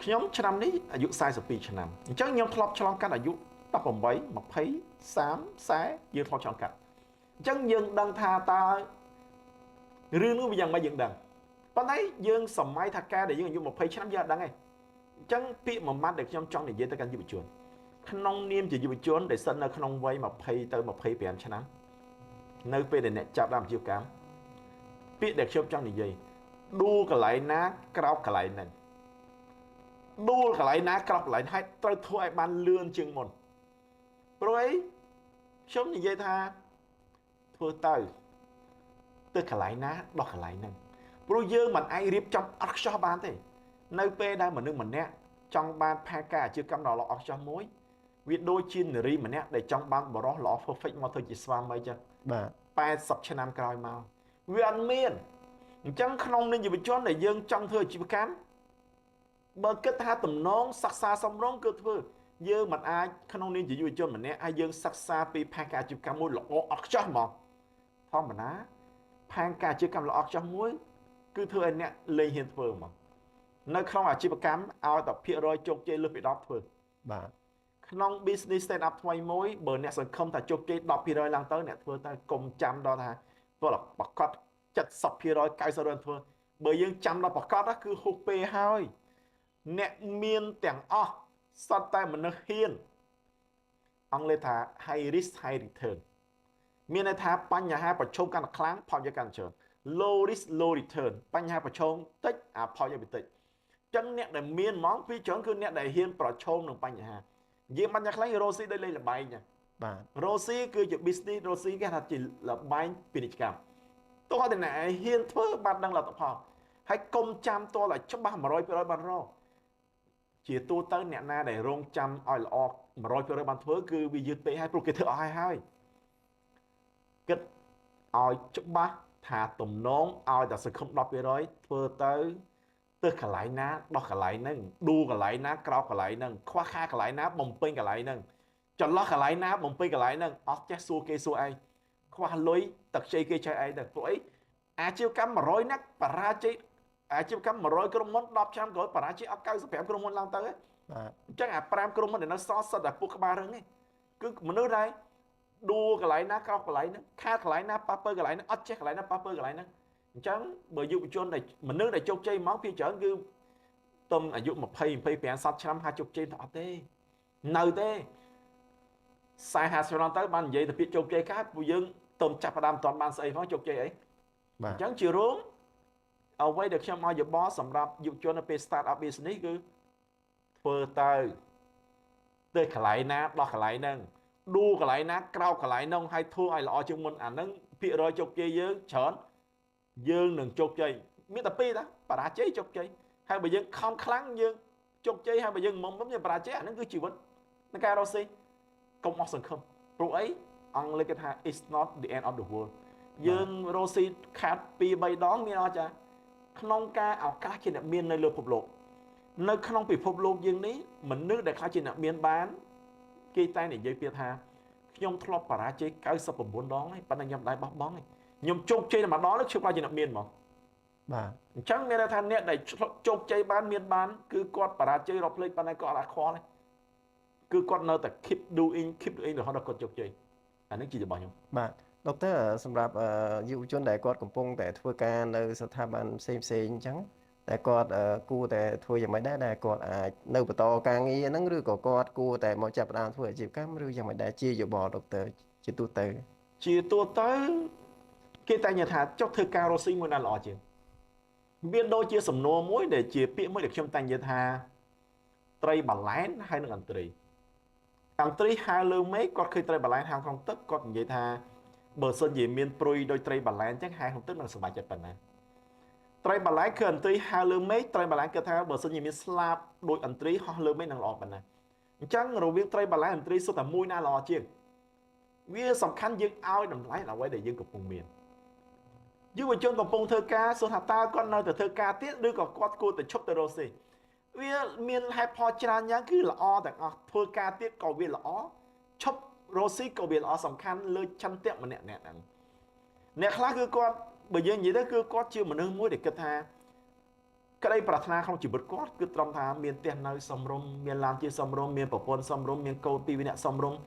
ខ្ញុំឆ្នាំនេះអាយុ42ឆ្នាំអញ្ចឹងខ្ញុំធ្លាប់ឆ្លងកាត់អាយុ18 20 30 40យើងធ្លាប់ឆ្លងកាត់អញ្ចឹងយើងដឹងថាតើរឿងនោះវាយ៉ាងម៉េចយើងដឹងប៉ុន្តែយើងសម័យថាការដែលយើងអាយុ20ឆ្នាំយើងអត់ដឹងទេអញ្ចឹងពាក្យមួយម៉ាត់ដែលខ្ញុំចង់និយាយទៅកាន់យុវជនក្នុងនាមជាយុវជនដែលស្ថិតនៅក្នុងវ័យ20ទៅ25ឆ្នាំនៅពេលដែលអ្នកចាប់ដើមអាជីវកម្មពាក្យដែលខ្ញុំចង់និយាយដួលកន្លែងណាក្រោកកន្លែងហ្នឹងដួលកន្លែងណាក្រោកកន្លែងហើយត្រូវធ្វើឲ្យបានលឿនជាងមុនព្រោះអីខ្ញុំនិយាយថាធ្វើទៅកន្លែងណាដោះកន្លែងហ្នឹងព្រោះយើងមិនអាចរៀបចំអត់ខ្ចោះបានទេនៅពេលដែលមនុស្សម្នាក់ចង់បានផែនការអាជីវកម្មដ៏ល្អអត់ខ្ចោះមួយវាដូចជានារីម្នាក់ដែលចង់បានបរិសល្អ perfect មកធ្វើជាស្វាមីចឹងបាទ80ឆ្នាំក្រោយមកវាអត់មានអញ្ចឹងក្នុងនាមយុវជនដែលយើងចង់ធ្វើអាជីវកម្មបើគិតថាតំណងសិក្សាសំរងគឺធ្វើយើងមិនអាចក្នុងនាមជាយុវជនម្នាក់ហើយយើងសិក្សាពីផែនការអាជីវកម្មមួយល្អអត់ខ្ចោះហ្មងធម្មតាផែនការអាជីវកម្មល្អខ្ចោះមួយគឺធ្វើឲ្យអ្នកលែងហ៊ានធ្វើហ្មង នៅក្នុងអាជីវកម្មឲ្យតែភាគរយជោគជ័យលើសពី10ធ្វើបាទក្នុង business stand up ថ្មីមួយបើអ្នកសង្ឃឹមថាជោគជ័យ10%ឡើងទៅអ្នកធ្វើទៅកុំចាំដល់ថាព្រោះប្រកាស70% 90%ធ្វើបើយើងចាំដល់ប្រកាសគឺហួសពេលហើយអ្នកមានទាំងអស់សុទ្ធតែមនុស្សហ៊ានអង់គ្លេសថា high risk high return មានន័យថាបញ្ហាប្រឈមកាន់តែខ្លាំងផលប្រយោជន៍កាន់តែច្រើន low risk low return បញ្ហាប្រឈមតិចអាផលប្រយោជន៍តិចចឹងអ្នកដែលមានហ្មងពីច្រើនគឺអ្នកដែលហ៊ានប្រឈមនឹងបញ្ហានិយាយបញ្ហាខ្លះរ៉ូស៊ីដូចលេងល្បែងបាទរ៉ូស៊ីគឺជា business រ៉ូស៊ីគេថាជាល្បែងពាណិជ្ជកម្មទោះតែអ្នកឯងហ៊ានធ្វើបានដឹងលទ្ធផលហើយកុំចាំតឲ្យច្បាស់100%បានរកជាទូទៅអ្នកណាដែលរងចាំឲ្យល្អ100%បានធ្វើគឺវាយឺតពេកហើយព្រោះគេធ្វើអស់ហើយហើយគិតឲ្យច្បាស់ថាទំនងឲ្យតែសង្ឃឹម10%ធ្វើទៅទើសកន្លែងណាដោះកន្លែងហ្នឹងឌូកន្លែងណាក្រោកកន្លែងហ្នឹងខ្វះខាតកន្លែងណាបំពេញកន្លែងហ្នឹងចន្លោះកន្លែងណាបំពេញកន្លែងហ្នឹងអត់ចេះសួរគេសួរឯងខ្វះលុយទឹកខ្ចីគេចេះឯងទៅព្រោះអីអាជីវកម្ម100នាក់បរាជ័យអាជីវកម្ម100ក្រុមហ៊ុន10ឆ្នាំក្រោយបរាជ័យអស់95ក្រុមហ៊ុនឡើងទៅបាទអញ្ចឹងអា5ក្រុមហ៊ុនដែលនៅសល់សិតតែពួកក្បាលរឹងឯងគឺមនុស្សដែរដួកន្លែងណាក្រោកកន្លែងហ្នឹងខាតកន្លែងណាប៉ះពើកន្លែងហ្នឹងអត់ចេះកន្លែងណាប៉ះពើកន្លែងហ្នឹងអញ្ចឹងបើយុវជនដែលមនុស្សដែលជោគជ័យហ្មងពីច្រើនគឺទំអាយុ20 25 30ឆ្នាំហាជោគជ័យទៅអត់ទេនៅទេ40 50ឆ្នាំទៅបាននិយាយទៅពាក្យជោគជ័យកើតពួកយើងទំចាប់ផ្ដើមមិនទាន់បានស្អីផងជោគជ័យអីអញ្ចឹងជារួមអ្វីដែលខ្ញុំឲ្យយោបល់សម្រាប់យុវជននៅពេល start up business គឺធ្វើទៅទៅកន្លែងណាដោះកន្លែងហ្នឹងឌូកន្លែងណាក្រោកកន្លែងហ្នឹងហើយធ្វើឲ្យល្អជាងមុនអាហ្នឹងភាគរយជោគជ័យយើងច្រើនយើងនឹងជោគជ័យមានតែពីរតាបរាជ័យជោគជ័យហើយបើយើងខំខ្លាំងយើងជោគជ័យហើយបើយើងមុំយើងបរាជ័យអាហ្នឹងគឺជីវិតនៃការរកស៊ីកុំអស់សង្ឃឹមព្រោះអីអង់គ្លេសគេថា it's not the end of the world យើងរកស៊ីខាត2 3ដងមានអត់ចាក្នុងការឱកាសជាអ្នកមាននៅលើពិភពលោកនៅក្នុងពិភពលោកយើងនេះមនុស្សដែលខ្លះជាអ្នកមានបានគេតែនិយាយពាក្យថាខ្ញុំធ្លាប់បរាជ័យ99ដងហើយប៉ុន្តែខ្ញុំមិនដែរបោះបង់ទេខ្ញុំជោគជ័យតែម្ដងនោះខ្ញុំខ្លាចជាអ្នកមានហ្មងបាទអញ្ចឹងមានន័យថាអ្នកដែលជោគជ័យបានមានបានគឺគាត់បរាជ័យរាប់ភ្លេចប៉ុន្តែគាត់អត់ខ្វល់ទេគឺគាត់នៅតែ keep doing keep doing រហូតដល់គាត់ជោគជ័យអានេះជារបស់ខ្ញុំបាទដុកទ័រសម្រាប់យុវជនដែលគាត់កំពុងតែធ្វើការនៅស្ថាប័នផ្សេងផ្សេងអញ្ចឹងតែគាត់គួរតែធ្វើយ៉ាងម៉េចដែរដែលគាត់អាចនៅបន្តការងារហ្នឹងឬក៏គាត់គួរតែមកចាប់ផ្ដើមធ្វើអាជីវកម្មឬយ៉ាងម៉េចដែរជាយោបល់ដុកទ័រជាទូទៅជាទូទៅគេតែនិយាយថាចុះធ្វើការរកស៊ីមួយណាល្អជាងមានដូចជាសំណួរមួយដែលជាពាក្យមួយដែលខ្ញុំតែនិយាយថាត្រីបាឡែនហើយនិងអន្ត្រីអន្ត្រីហើរលើមេឃគាត់ឃើញត្រីបាឡែនហើរក្នុងទឹកគាត់និយាយថាបើសិនជាមានព្រុយដោយត្រីបាឡែនអញ្ចឹងហើរក្នុងទឹកនឹងសប្បាយចិត្តប៉ុណ្ណាត្រីបាឡែនគឺអន្ត្រីហើរលើមេឃត្រីបាឡែនគាត់ថាបើសិនជាមានស្លាបដោយអន្ត្រីហោះលើមេឃនឹងល្អប៉ុណ្ណាអញ្ចឹងរវាងត្រីបាឡែនអន្ត្រីសុទ្ធតែមួយណាល្អជាងវាសំខាន់យើងឲ្យតម្លៃអ្វីដែលយើងកំពុងមានយុវជនកំពុងធ្វើការសួរថាតើគាត់នៅតែធ្វើការទៀតឬក៏គាត់គួរតែឈប់ទៅរកស៊ីវាមានហេតុផលច្រើនយ៉ាងគឺល្អទាំងអស់ធ្វើការទៀតក៏វាល្អឈប់រកស៊ីក៏វាល្អសំខាន់លើឆន្ទៈម្នាក់អ្នកហ្នឹងអ្នកខ្លះគឺគាត់បើយើងនិយាយទៅគឺគាត់ជាមនុស្សមួយដែលគិតថាក្តីប្រាថ្នាក្នុងជីវិតគាត់គឺត្រឹមថាមានផ្ទះនៅសមរម្យមានឡានជាសមរម្យមានប្រពន្ធសមរម្យមានកូនពីរនាក់សមរម្យ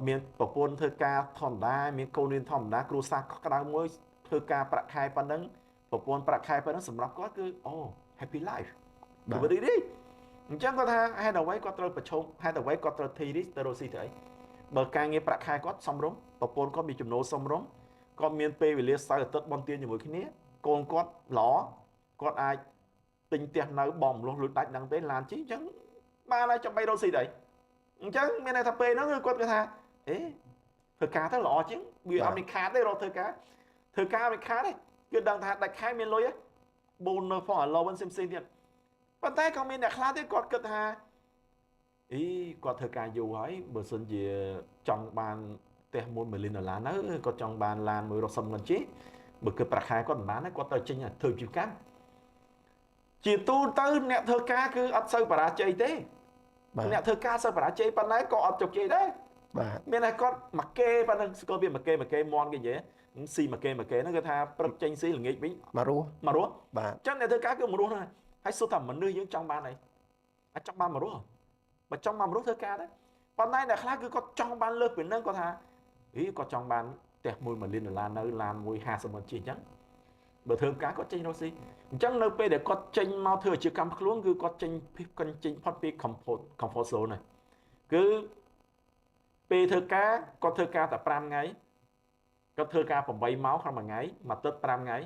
មានប្រពន្ធធ្វើការធម្មតាមានកូនរៀនធម្មតាគ្រួសារកក់ក្ដៅមួយធ្វើការប្រាក់ខែប៉ុណ្ណឹងប្រពន្ធប្រាក់ខែប៉ុណ្ណឹងសម្រាប់គាត់គឺអូ happy life ជីវិតរីកអញ្ចឹងគាត់ថាហេតុអ្វីគាត់ត្រូវប្រឈមហេតុអ្វីគាត់ត្រូវ take risk ទៅរកស៊ីទៅអីបើការងារប្រាក់ខែគាត់សមរម្យប្រពន្ធគាត់មានចំណូលសមរម្យគាត់មានពេលវេលាសៅរ៍អាទិត្យបន់ទានជាមួយគ្នាកូនគាត់ល្អគាត់អាចទិញផ្ទះនៅបងមលុះលុយដាច់ហ្នឹងទេឡានជិះអញ្ចឹងបានហើយចាំបីរកស៊ីទៅអីអញ្ចឹងមានន័យថាពេលហ្នឹងគឺគាត់គេថាអេធ្វើការទៅល្អជាងវាអត់មានខាតទេរកធ្វើការមិនខាតទេគឺដឹងថាដាច់ខែមានលុយហ៎ bonus ផង allowance ផ្សេងៗទៀតប៉ុន្តែក៏មានអ្នកខ្លះទៀតគាត់គិតថាអីគាត់ធ្វើការយូរហើយបើសិនជាចង់បានផ្ទះ1មីលីនដុល្លារនៅគាត់ចង់បានឡានមួយរកសុំងិនជិះបើគឺប្រាក់ខែគាត់មិនបានទេគាត់ទៅចេញធ្វើអាជីវកម្មជាទូទៅអ្នកធ្វើការគឺអត់សូវបរាជ័យទេអ្នកធ្វើការសូវបរាជ័យប៉ុណ្ណេះក៏អត់ជោគជ័យដែរបាទមានតែគាត់មកគេប៉ុណ្ណឹងស្គាល់វាមកគេមន់គេនិយាយស៊ីមកគេហ្នឹងគឺថាព្រឹកចេញស៊ីល្ងាចវិញមករស់បាទអញ្ចឹងអ្នកធ្វើការគឺមករស់ហ្នឹង ហើយសួរថាមនុស្សយើងចង់បានអីអាចចង់បានមករស់បើចង់បានមករស់ធ្វើការដែរប៉ុន្តែអ្នកខ្លះគឺគាត់ចង់បានលើសពីនឹងគាត់ថាអីគាត់ចង់បានផ្ទះមួយ1លានដុល្លារនៅឡានមួយ50ម៉ឺនជាងអញ្ចឹងបើធ្វើការគាត់ចេញរកស៊ីអញ្ចឹងនៅពេលដែលគាត់ចេញមកធ្វើអាជីវកម្មខ្លួនគឺគាត់ចេញផុតពី comfort zone ហើយគឺពេលធ្វើការគាត់ធ្វើការតែ5ថ្ងៃគាត់ធ្វើការ8ម៉ោងក្នុងមួយថ្ងៃមួយអាទិត្យ5ថ្ងៃ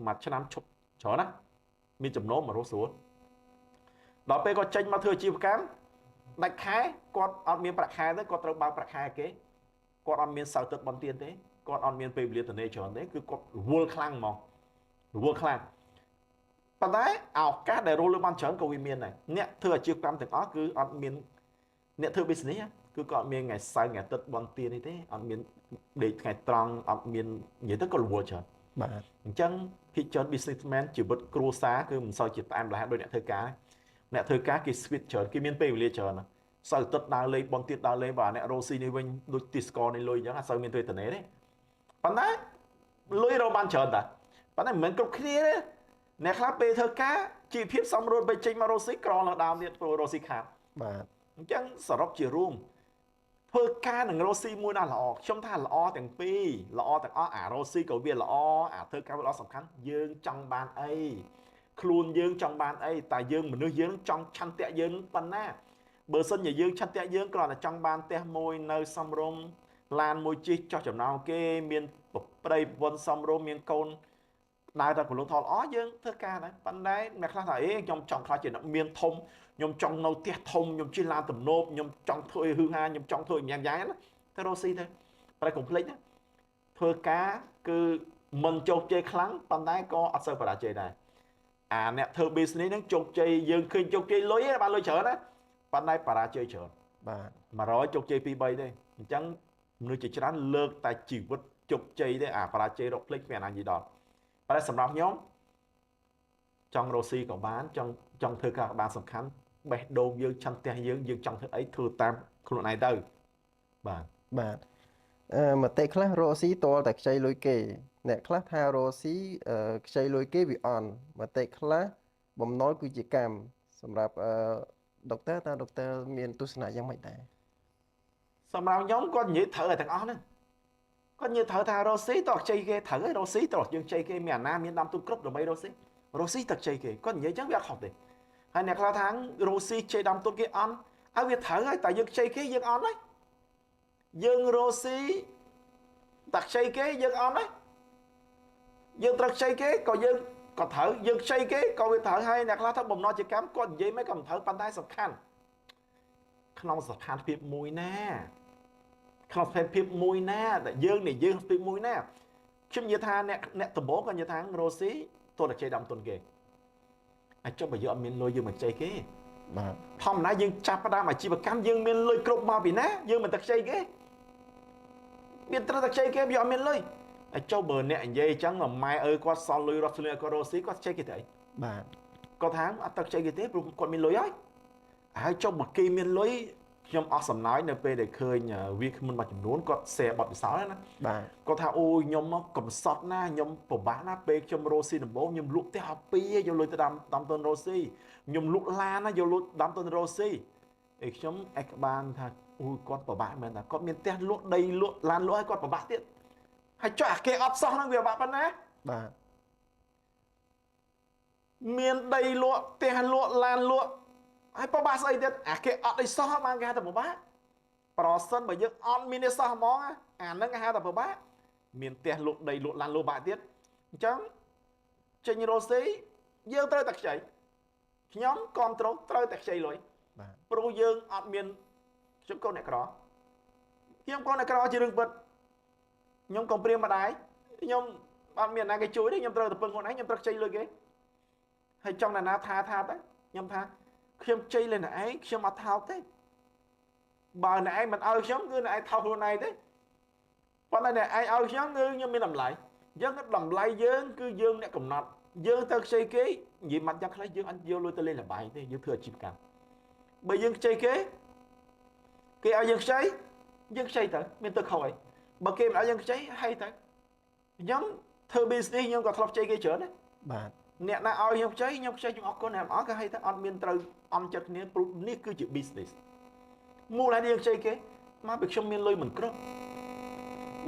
មួយឆ្នាំឈប់ច្រើនណាមានចំណូលមករស់ស្រួលដល់ពេលគាត់ចេញមកធ្វើអាជីវកម្មដាច់ខែគាត់អត់មានប្រាក់ខែទេគាត់ត្រូវបើកប្រាក់ខែគេគាត់អត់មានសៅទឹកបន្ទានទេគាត់អត់មានពេលវេលាទំនេរច្រើនទេគឺគាត់រវល់ខ្លាំងហ្មងរវល់ខ្លាំងប៉ុន្តែឱកាសដែលរស់លើបានច្រើនក៏វាមានដែរអ្នកធ្វើអាជីវកម្មទាំងអស់គឺអត់មានអ្នកធ្វើ business គឺគាត់អត់មានថ្ងៃសៅរ៍ថ្ងៃអាទិត្យបន្ទាននេះទេអត់មានដេកថ្ងៃត្រង់អត់មាននិយាយទៅក៏រវល់ច្រើនបាទអញ្ចឹងភាគច្រើន businessman ជីវិតគ្រួសារគឺមិនសូវជាផ្អែមល្ហែមដូចអ្នកធ្វើការអ្នកធ្វើការគេ switch ច្រើនគេមានពេលវេលាច្រើនសៅរ៍អាទិត្យដើរលេងបន្ទានដើរលេងបាទអ្នករស់ស៊ីនេះវិញដូចទីស្ករនេះលុយអញ្ចឹងអត់សូវមានពេលទំនេរទេប៉ុន្តែលុយរកបានច្រើនតាប៉ុន្តែមិនមែនគ្រប់គ្នាទេអ្នកខ្លះពេលធ្វើការជីវភាពសំរួលពេលចេញមករស់ស៊ីក្រនៅដើមទៀតព្រោះរស់ស៊ីខាតបាទអញ្ចឹងសរុបជារួមធ្វើការនឹងរស់ស៊ីមួយណាល្អខ្ញុំថាល្អទាំងពីរល្អទាំងអស់អារស់ស៊ីក៏វាល្អអាធ្វើការវាល្អសំខាន់យើងចង់បានអីខ្លួនយើងចង់បានអីតែយើងមនុស្សយើងចង់ឆន្ទៈយើងប៉ុណ្ណាបើសិនជាយើងឆន្ទៈយើងគ្រាន់តែចង់បានផ្ទះមួយនៅសំរុំឡានមួយជិះចោះចំណោមគេមានប្តីប្រពន្ធសំរុំមានកូនដើរតែកលុងថលអស់យើងធ្វើការដែរប៉ុន្តែអ្នកខ្លះថាអេខ្ញុំចង់ខ្លាចជាអ្នកមានធំខ្ញុំចង់នៅផ្ទះធំខ្ញុំជិះឡានទំនើបខ្ញុំចង់ធ្វើឲ្យហឺហាខ្ញុំចង់ធ្វើយ៉ាងយ៉ាងណាទៅរកស៊ីទៅប្រែកុំភ្លេចណាធ្វើការគឺមិនជោគជ័យខ្លាំងប៉ុន្តែក៏អត់សូវបរាជ័យដែរអាអ្នកធ្វើ business ហ្នឹងជោគជ័យយើងឃើញជោគជ័យលុយបានលុយច្រើនណាប៉ុន្តែបរាជ័យច្រើនបាទ100ជោគជ័យ2 3ទេអញ្ចឹងមនុស្សជាច្រើនលើកតែជីវិតជោគជ័យទេអាបរាជ័យរកភ្លេចគ្មានអាណានិយាយដល់ប៉ុន្តែសម្រាប់ខ្ញុំចង់រកស៊ីក៏បានចង់ធ្វើការក៏បានសំខាន់បេះដូងយើងឆន្ទៈយើងយើងចង់ធ្វើអីធ្វើតាមខ្លួនឯងទៅបាទបាទមតិខ្លះរកស៊ីតលតែខ្ចីលុយគេអ្នកខ្លះថារកស៊ីខ្ចីលុយគេវាអន់មតិខ្លះបំណុលគឺជាកម្មសម្រាប់ដុកទ័រតើដុកទ័រមានទស្សនៈយ៉ាងម៉េចដែរសម្រាប់ខ្ញុំគាត់និយាយត្រូវតែទាំងអស់ហ្នឹងគាត់និយាយត្រូវថារកស៊ីតោះខ្ចីគេត្រូវហើយរកស៊ីតោះយើងខ្ចីគេមានអាណាមានដើមទុនគ្រប់ដើម្បីរកស៊ីរកស៊ីតខ្ចីគេគាត់និយាយចឹងវាអត់ខុសទេហើយអ្នកខ្លះថារកស៊ីខ្ចីដើមទុនគេអន់ហើយវាត្រូវហើយតែយើងខ្ចីគេយើងអន់ហើយយើងរកស៊ីតែខ្ចីគេយើងអន់ហើយយើងត្រូវខ្ចីគេក៏យើងក៏ត្រូវយើងខ្ចីគេក៏វាត្រូវហើយអ្នកខ្លះថាបំណុលជាកម្មគាត់និយាយមិនក៏មិនត្រូវប៉ុន្តែសំខាន់ក្នុងស្ថានភាពមួយណាក្នុងស្ថានភាពមួយណាដែលយើងនិយាយពីមួយណាខ្ញុំនិយាយថាអ្នកដំបូងគាត់និយាយថារស់ស៊ីទោះតែខ្ចីដើមទុនគេអាចចុះបើយើងអត់មានលុយយើងមិនខ្ចីគេបាទធម្មតាយើងចាប់ផ្ដើមអាជីវកម្មយើងមានលុយគ្រប់មកពីណាយើងមិនតែខ្ចីគេមានត្រូវតែខ្ចីគេវាអត់មានលុយអាចចុះបើអ្នកនិយាយអញ្ចឹងម៉ែអើគាត់សល់លុយរត់លុយឲ្យគាត់រស់ស៊ីគាត់ខ្ចីគេទៅអីបាទគាត់ថាអត់ទៅខ្ចីគេទេព្រោះគាត់មានលុយហើយហើយចុះបើគេមានលុយខ្ញុំអស់សំណើចនៅពេលដែលឃើញវាគ្មិនមួយចំនួនគាត់ share បទពិសោធន៍ណាបាទគាត់ថាអូយខ្ញុំមកកំសត់ណាខ្ញុំពិបាកណាពេលខ្ញុំរស់ស៊ីដំបូងខ្ញុំលក់ផ្ទះអស់ពីរយកលុយទៅដាំទុនរស់ស៊ីខ្ញុំលក់ឡានណាយកលុយដាំទុនរស់ស៊ីអីខ្ញុំអេកបានថាអូយគាត់ពិបាកមែនតាគាត់មានផ្ទះលក់ដីលក់ឡានលក់ឲ្យគាត់ពិបាកទៀតហើយចុះអាគេអត់សោះហ្នឹងវាពិបាកប៉ុណ្ណាបាទមានដីលក់ផ្ទះលក់ឡានលក់ហើយពិបាកស្អីទៀតអាគេអត់អីសោះបានគេហៅថាពិបាកប្រសិនបើយើងអត់មានអីសោះហ្មងអាហ្នឹងគេហៅថាពិបាកមានផ្ទះលក់ដីលក់ឡានលក់បាក់ទៀតអញ្ចឹងចេញរកស៊ីយើងត្រូវតែខ្ចីខ្ញុំគ្រប់គ្រងត្រូវតែខ្ចីលុយបាទព្រោះយើងអត់មានខ្ញុំកូនអ្នកក្រខ្ញុំកូនអ្នកក្រជារឿងពិតខ្ញុំកំព្រាម្ដាយខ្ញុំអត់មានណាគេជួយទេខ្ញុំត្រូវតែពឹងខ្លួនឯងខ្ញុំត្រូវខ្ចីលុយគេហើយចង់ណាថាថាទៅខ្ញុំថាខ្ញុំជ័យលើអ្នកឯងខ្ញុំអត់ថោកទេបើអ្នកឯងមិនឲ្យខ្ញុំគឺអ្នកឯងថោកខ្លួនឯងទេប៉ុន្តែអ្នកឯងឲ្យខ្ញុំគឺខ្ញុំមានតម្លៃអញ្ចឹងតម្លៃយើងគឺយើងអ្នកកំណត់យើងទៅខ្ចីគេនិយាយម៉ាត់យ៉ាងខ្លះយើងអត់យកលុយទៅលេងល្បែងទេយើងធ្វើអាជីវកម្មបើយើងខ្ចីគេគេឲ្យយើងខ្ចីយើងខ្ចីទៅមានទៅខុសអីបើគេមិនឲ្យយើងខ្ចីហើយទៅអញ្ចឹងធ្វើ business ខ្ញុំក៏ធ្លាប់ខ្ចីគេច្រើនណាបាទ អ្នកណាឲ្យខ្ញុំខ្ចីខ្ញុំខ្ចីខ្ញុំអរគុណអ្នកអរក៏ឲ្យតែអត់មានត្រូវអន់ចិត្តគ្នាព្រោះនេះគឺជា business មូលហេតុយើងខ្ចីគេមកពីខ្ញុំមានលុយមិនគ្រប់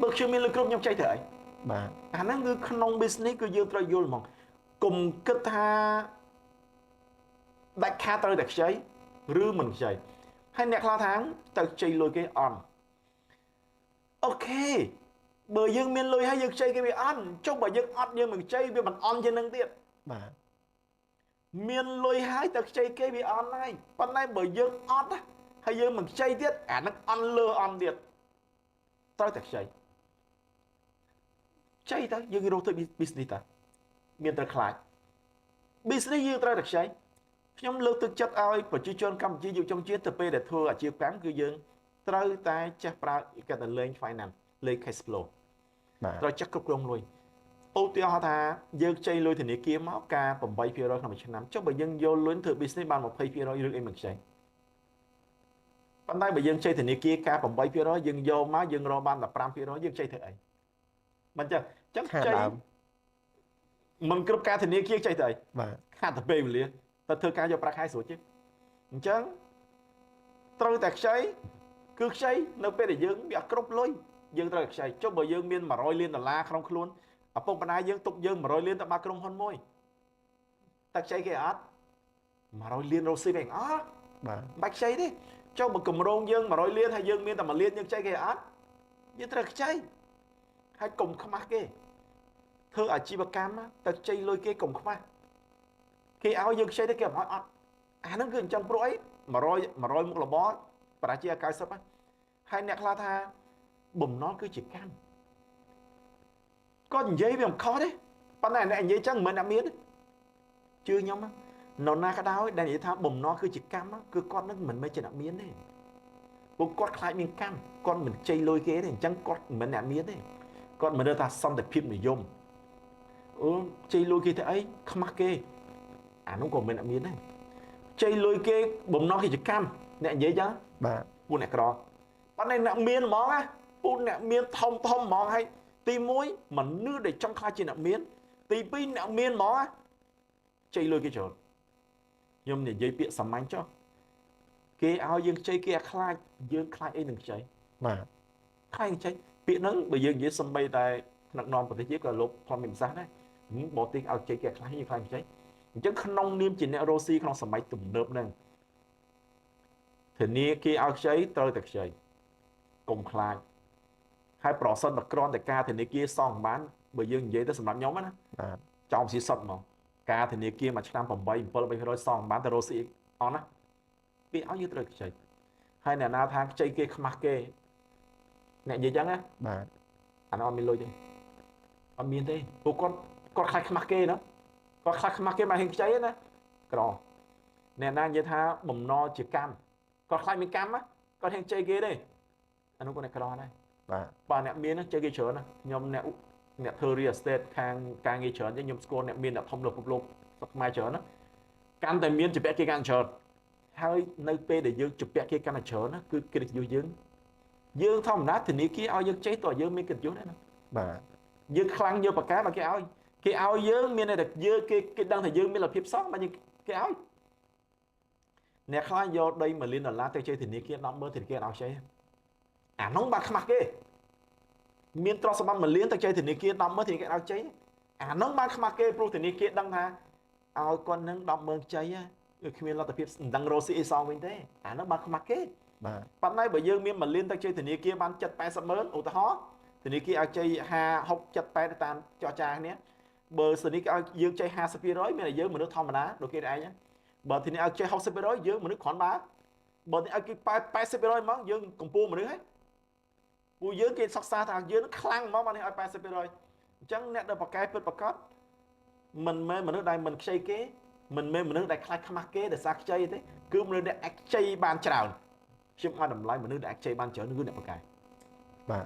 បើខ្ញុំមានលុយគ្រប់ខ្ញុំខ្ចីទៅអី បាទ អាហ្នឹងគឺក្នុង business គឺយើងត្រូវយល់ហ្មងកុំគិតថាដាច់ខាតត្រូវតែខ្ចីឬមិនខ្ចីហើយអ្នកខ្លះថាទៅខ្ចីលុយគេអន់ OK បើយើងមានលុយហើយយើងខ្ចីគេវាអន់ចុះបើយើងអត់យើងមិនខ្ចីវាមិនអន់ជាងនឹងទៀត បាទ មានលុយហើយទៅខ្ចីគេវាអន់ហើយប៉ុន្តែបើយើងអត់ហើយយើងមិនខ្ចីទៀតអានឹងអន់លើអន់ទៀតត្រូវតែខ្ចីខ្ចីទៅយើងរកទៅ business តាមានត្រូវខ្លាច business យើងត្រូវតែខ្ចីខ្ញុំលើកទឹកចិត្តឲ្យប្រជាជនកម្ពុជាយុវជនជាតិទៅពេលដែលធ្វើអាជីវកម្មគឺយើងត្រូវតែចេះប្រើគេថាលេង finance លេង cash flow បាទ ត្រូវចេះគ្រប់គ្រងលុយឧទាហរណ៍ថាយើងខ្ចីលុយធនាគារមកការ8%ក្នុងមួយឆ្នាំចុះបើយើងយកលុយធ្វើ business បាន20%ឬអីមិនខ្ចីប៉ុន្តែបើយើងខ្ចីធនាគារការ8%យើងយកមកយើងរកបាន15%យើងខ្ចីធ្វើអីមិនចឹងចឹង ខាត ខ្ចី ដើម មិនគ្រប់ការធនាគារខ្ចីទៅអី បាទ ខាតទៅពេលវេលាទៅធ្វើការយកប្រាក់ខែស្រួលជាងអញ្ចឹងត្រូវតែខ្ចីគឺខ្ចីនៅពេលដែលយើងវាអត់គ្រប់លុយយើងត្រូវតែខ្ចីចុះបើយើងមាន100លានដុល្លារក្នុងខ្លួនឪពុកម្ដាយយើងទុកយើង100លានទៅបើកក្រុមហ៊ុនមួយតែខ្ចីគេអត់100លានរកស៊ីវិញអត់ បាទ មិនបាច់ខ្ចីទេចុះបើកម្រងយើង100លានហើយយើងមានតែ1លានយើងខ្ចីគេអត់យើងត្រូវខ្ចីហើយកុំខ្មាស់គេធ្វើអាជីវកម្មទៅខ្ចីលុយគេកុំខ្មាស់គេឲ្យយើងខ្ចីទៅគេមិនឲ្យអត់អាហ្នឹងគឺអញ្ចឹងព្រោះអី100 100មុខរបរបរាជ័យ90ហ្នឹងហើយអ្នកខ្លះថាបំណុលគឺជាកម្មគាត់និយាយវាមិនខុសទេប៉ុន្តែអ្នកនិយាយចឹងមិនមែនអ្នកមានទេជឿខ្ញុំណានរណាក៏ដោយដែលនិយាយថាបំណុលគឺជាកម្មគឺគាត់នឹងមិនមែនជាអ្នកមានទេពួកគាត់ខ្លាចមានកម្មគាត់មិនខ្ចីលុយគេទេអញ្ចឹងគាត់មិនមែនអ្នកមានទេគាត់មិនដឹងថាសន្តិភាពនិយមអូខ្ចីលុយគេទៅអីខ្មាស់គេអានោះក៏មិនមែនអ្នកមានដែរខ្ចីលុយគេបំណុលគេជាកម្មអ្នកនិយាយចឹង បាទ ពួកអ្នកក្រប៉ុន្តែអ្នកមានហ្មងណាពួកអ្នកមានធំធំហ្មងហើយទី1មនុស្សដែលចង់ខ្លាចជាអ្នកមានទី2អ្នកមានហ្មងណាខ្ចីលុយគេច្រើនខ្ញុំនិយាយពាក្យសាមញ្ញចុះគេឲ្យយើងខ្ចីគេអាខ្លាចយើងខ្លាចអីនឹងខ្ចី បាទ ខ្លាចខ្ចីពាក្យហ្នឹងបើយើងនិយាយសំបីតែថ្នាក់នាំប្រទេសយើងក៏លោកផលមានប្រសាសន៍ដែរបរទេសឲ្យខ្ចីគេខ្លាចយើងខ្លាចខ្ចីអញ្ចឹងក្នុងនាមជាអ្នករស់ស៊ីក្នុងសម័យទំនើបហ្នឹងធានាគេឲ្យខ្ចីត្រូវតែខ្ចីកុំខ្លាចហើយប្រសិនបើគ្រាន់តែការធនាគារសងបានបើយើងនិយាយទៅសម្រាប់ខ្ញុំណា បាទ ចោលស៊ីសុតហ្មងការធនាគារមួយឆ្នាំ8 7 3%សងបានទៅរស់ស៊ីអស់ណាគេឲ្យយើងត្រូវខ្ចីហើយអ្នកណាថាខ្ចីគេខ្មាស់គេអ្នកនិយាយចឹងណា បាទ អានោះអត់មានលុយទេអត់មានទេពួកគាត់គាត់ខ្លាចខ្មាស់គេណាគាត់ខ្លាចខ្មាស់គេមកហ៊ានខ្ចីណាក្រអ្នកណានិយាយថាបំណុលជាកម្មគាត់ខ្លាចមានកម្មណាគាត់ហ៊ានខ្ចីគេទេអានោះគាត់អ្នកក្រដែរ បាទ បើអ្នកមានណាខ្ចីគេច្រើនណាខ្ញុំអ្នកអ្នកធ្វើ real estate ខាងការងារច្រើនចឹងខ្ញុំស្គាល់អ្នកមានអ្នកធំលើពិភពលោកស្រុកខ្មែរច្រើនណាកាន់តែមានជំពាក់គេកាន់តែច្រើនហើយនៅពេលដែលយើងជំពាក់គេកាន់តែច្រើនណាគឺកិត្តិយសយើងយើងធម្មតាធនាគារឲ្យយើងចេះតើយើងមានកិត្តិយសដែរណា បាទ យើងខ្លាំងយើងប្រកែបើគេឲ្យគេឲ្យយើងមានន័យថាយើងគេគេដឹងថាយើងមានលទ្ធភាពសងបើយើងគេឲ្យអ្នកខ្លះយកដី1លានដុល្លារទៅជ័យធនាគារ100000ធនាគារអត់ឲ្យជ័យអានោះបាក់ខ្មាស់គេមានទ្រព្យសម្បត្តិ1លានទៅជ័យធនាគារ100000ធនាគារអត់ឲ្យជ័យអានោះបាក់ខ្មាស់គេព្រោះធនាគារដឹងថាឲ្យគាត់នឹង100000ជ័យគឺគ្មានលទ្ធភាពមិនដឹងរកស៊ីអីសងវិញទេអានោះបាក់ខ្មាស់គេ បាទ ប៉ុន្តែបើយើងមាន1លានទៅជ័យធនាគារបាន7 80ម៉ឺនឧទាហរណ៍ធនាគារឲ្យជ័យ5 6 7 8តាមចរចាគ្នាបើធនាគារឲ្យយើងជ័យ50%មានតែយើងមនុស្សធម្មតាដូចគេឯងបើធនាគារឲ្យជ័យ60%យើងមនុស្សគ្រាន់បើបើឲ្យគេ80%ហ្មងយើងកំពូលមនុស្សហើយពួកយើងគេសិក្សាថាយើងខ្លាំងហ្មងបាននេះឲ្យ80%អញ្ចឹងអ្នកដែលប្រកែពិតប្រកបមិនមែនមនុស្សដែលមិនខ្ចីគេមិនមែនមនុស្សដែលខ្លាចខ្មាស់គេដោយសារខ្ចីទេគឺមនុស្សដែលអាចខ្ចីបានច្រើនខ្ញុំឲ្យតម្លៃមនុស្សដែលអាចខ្ចីបានច្រើនគឺអ្នកប្រកែ បាទ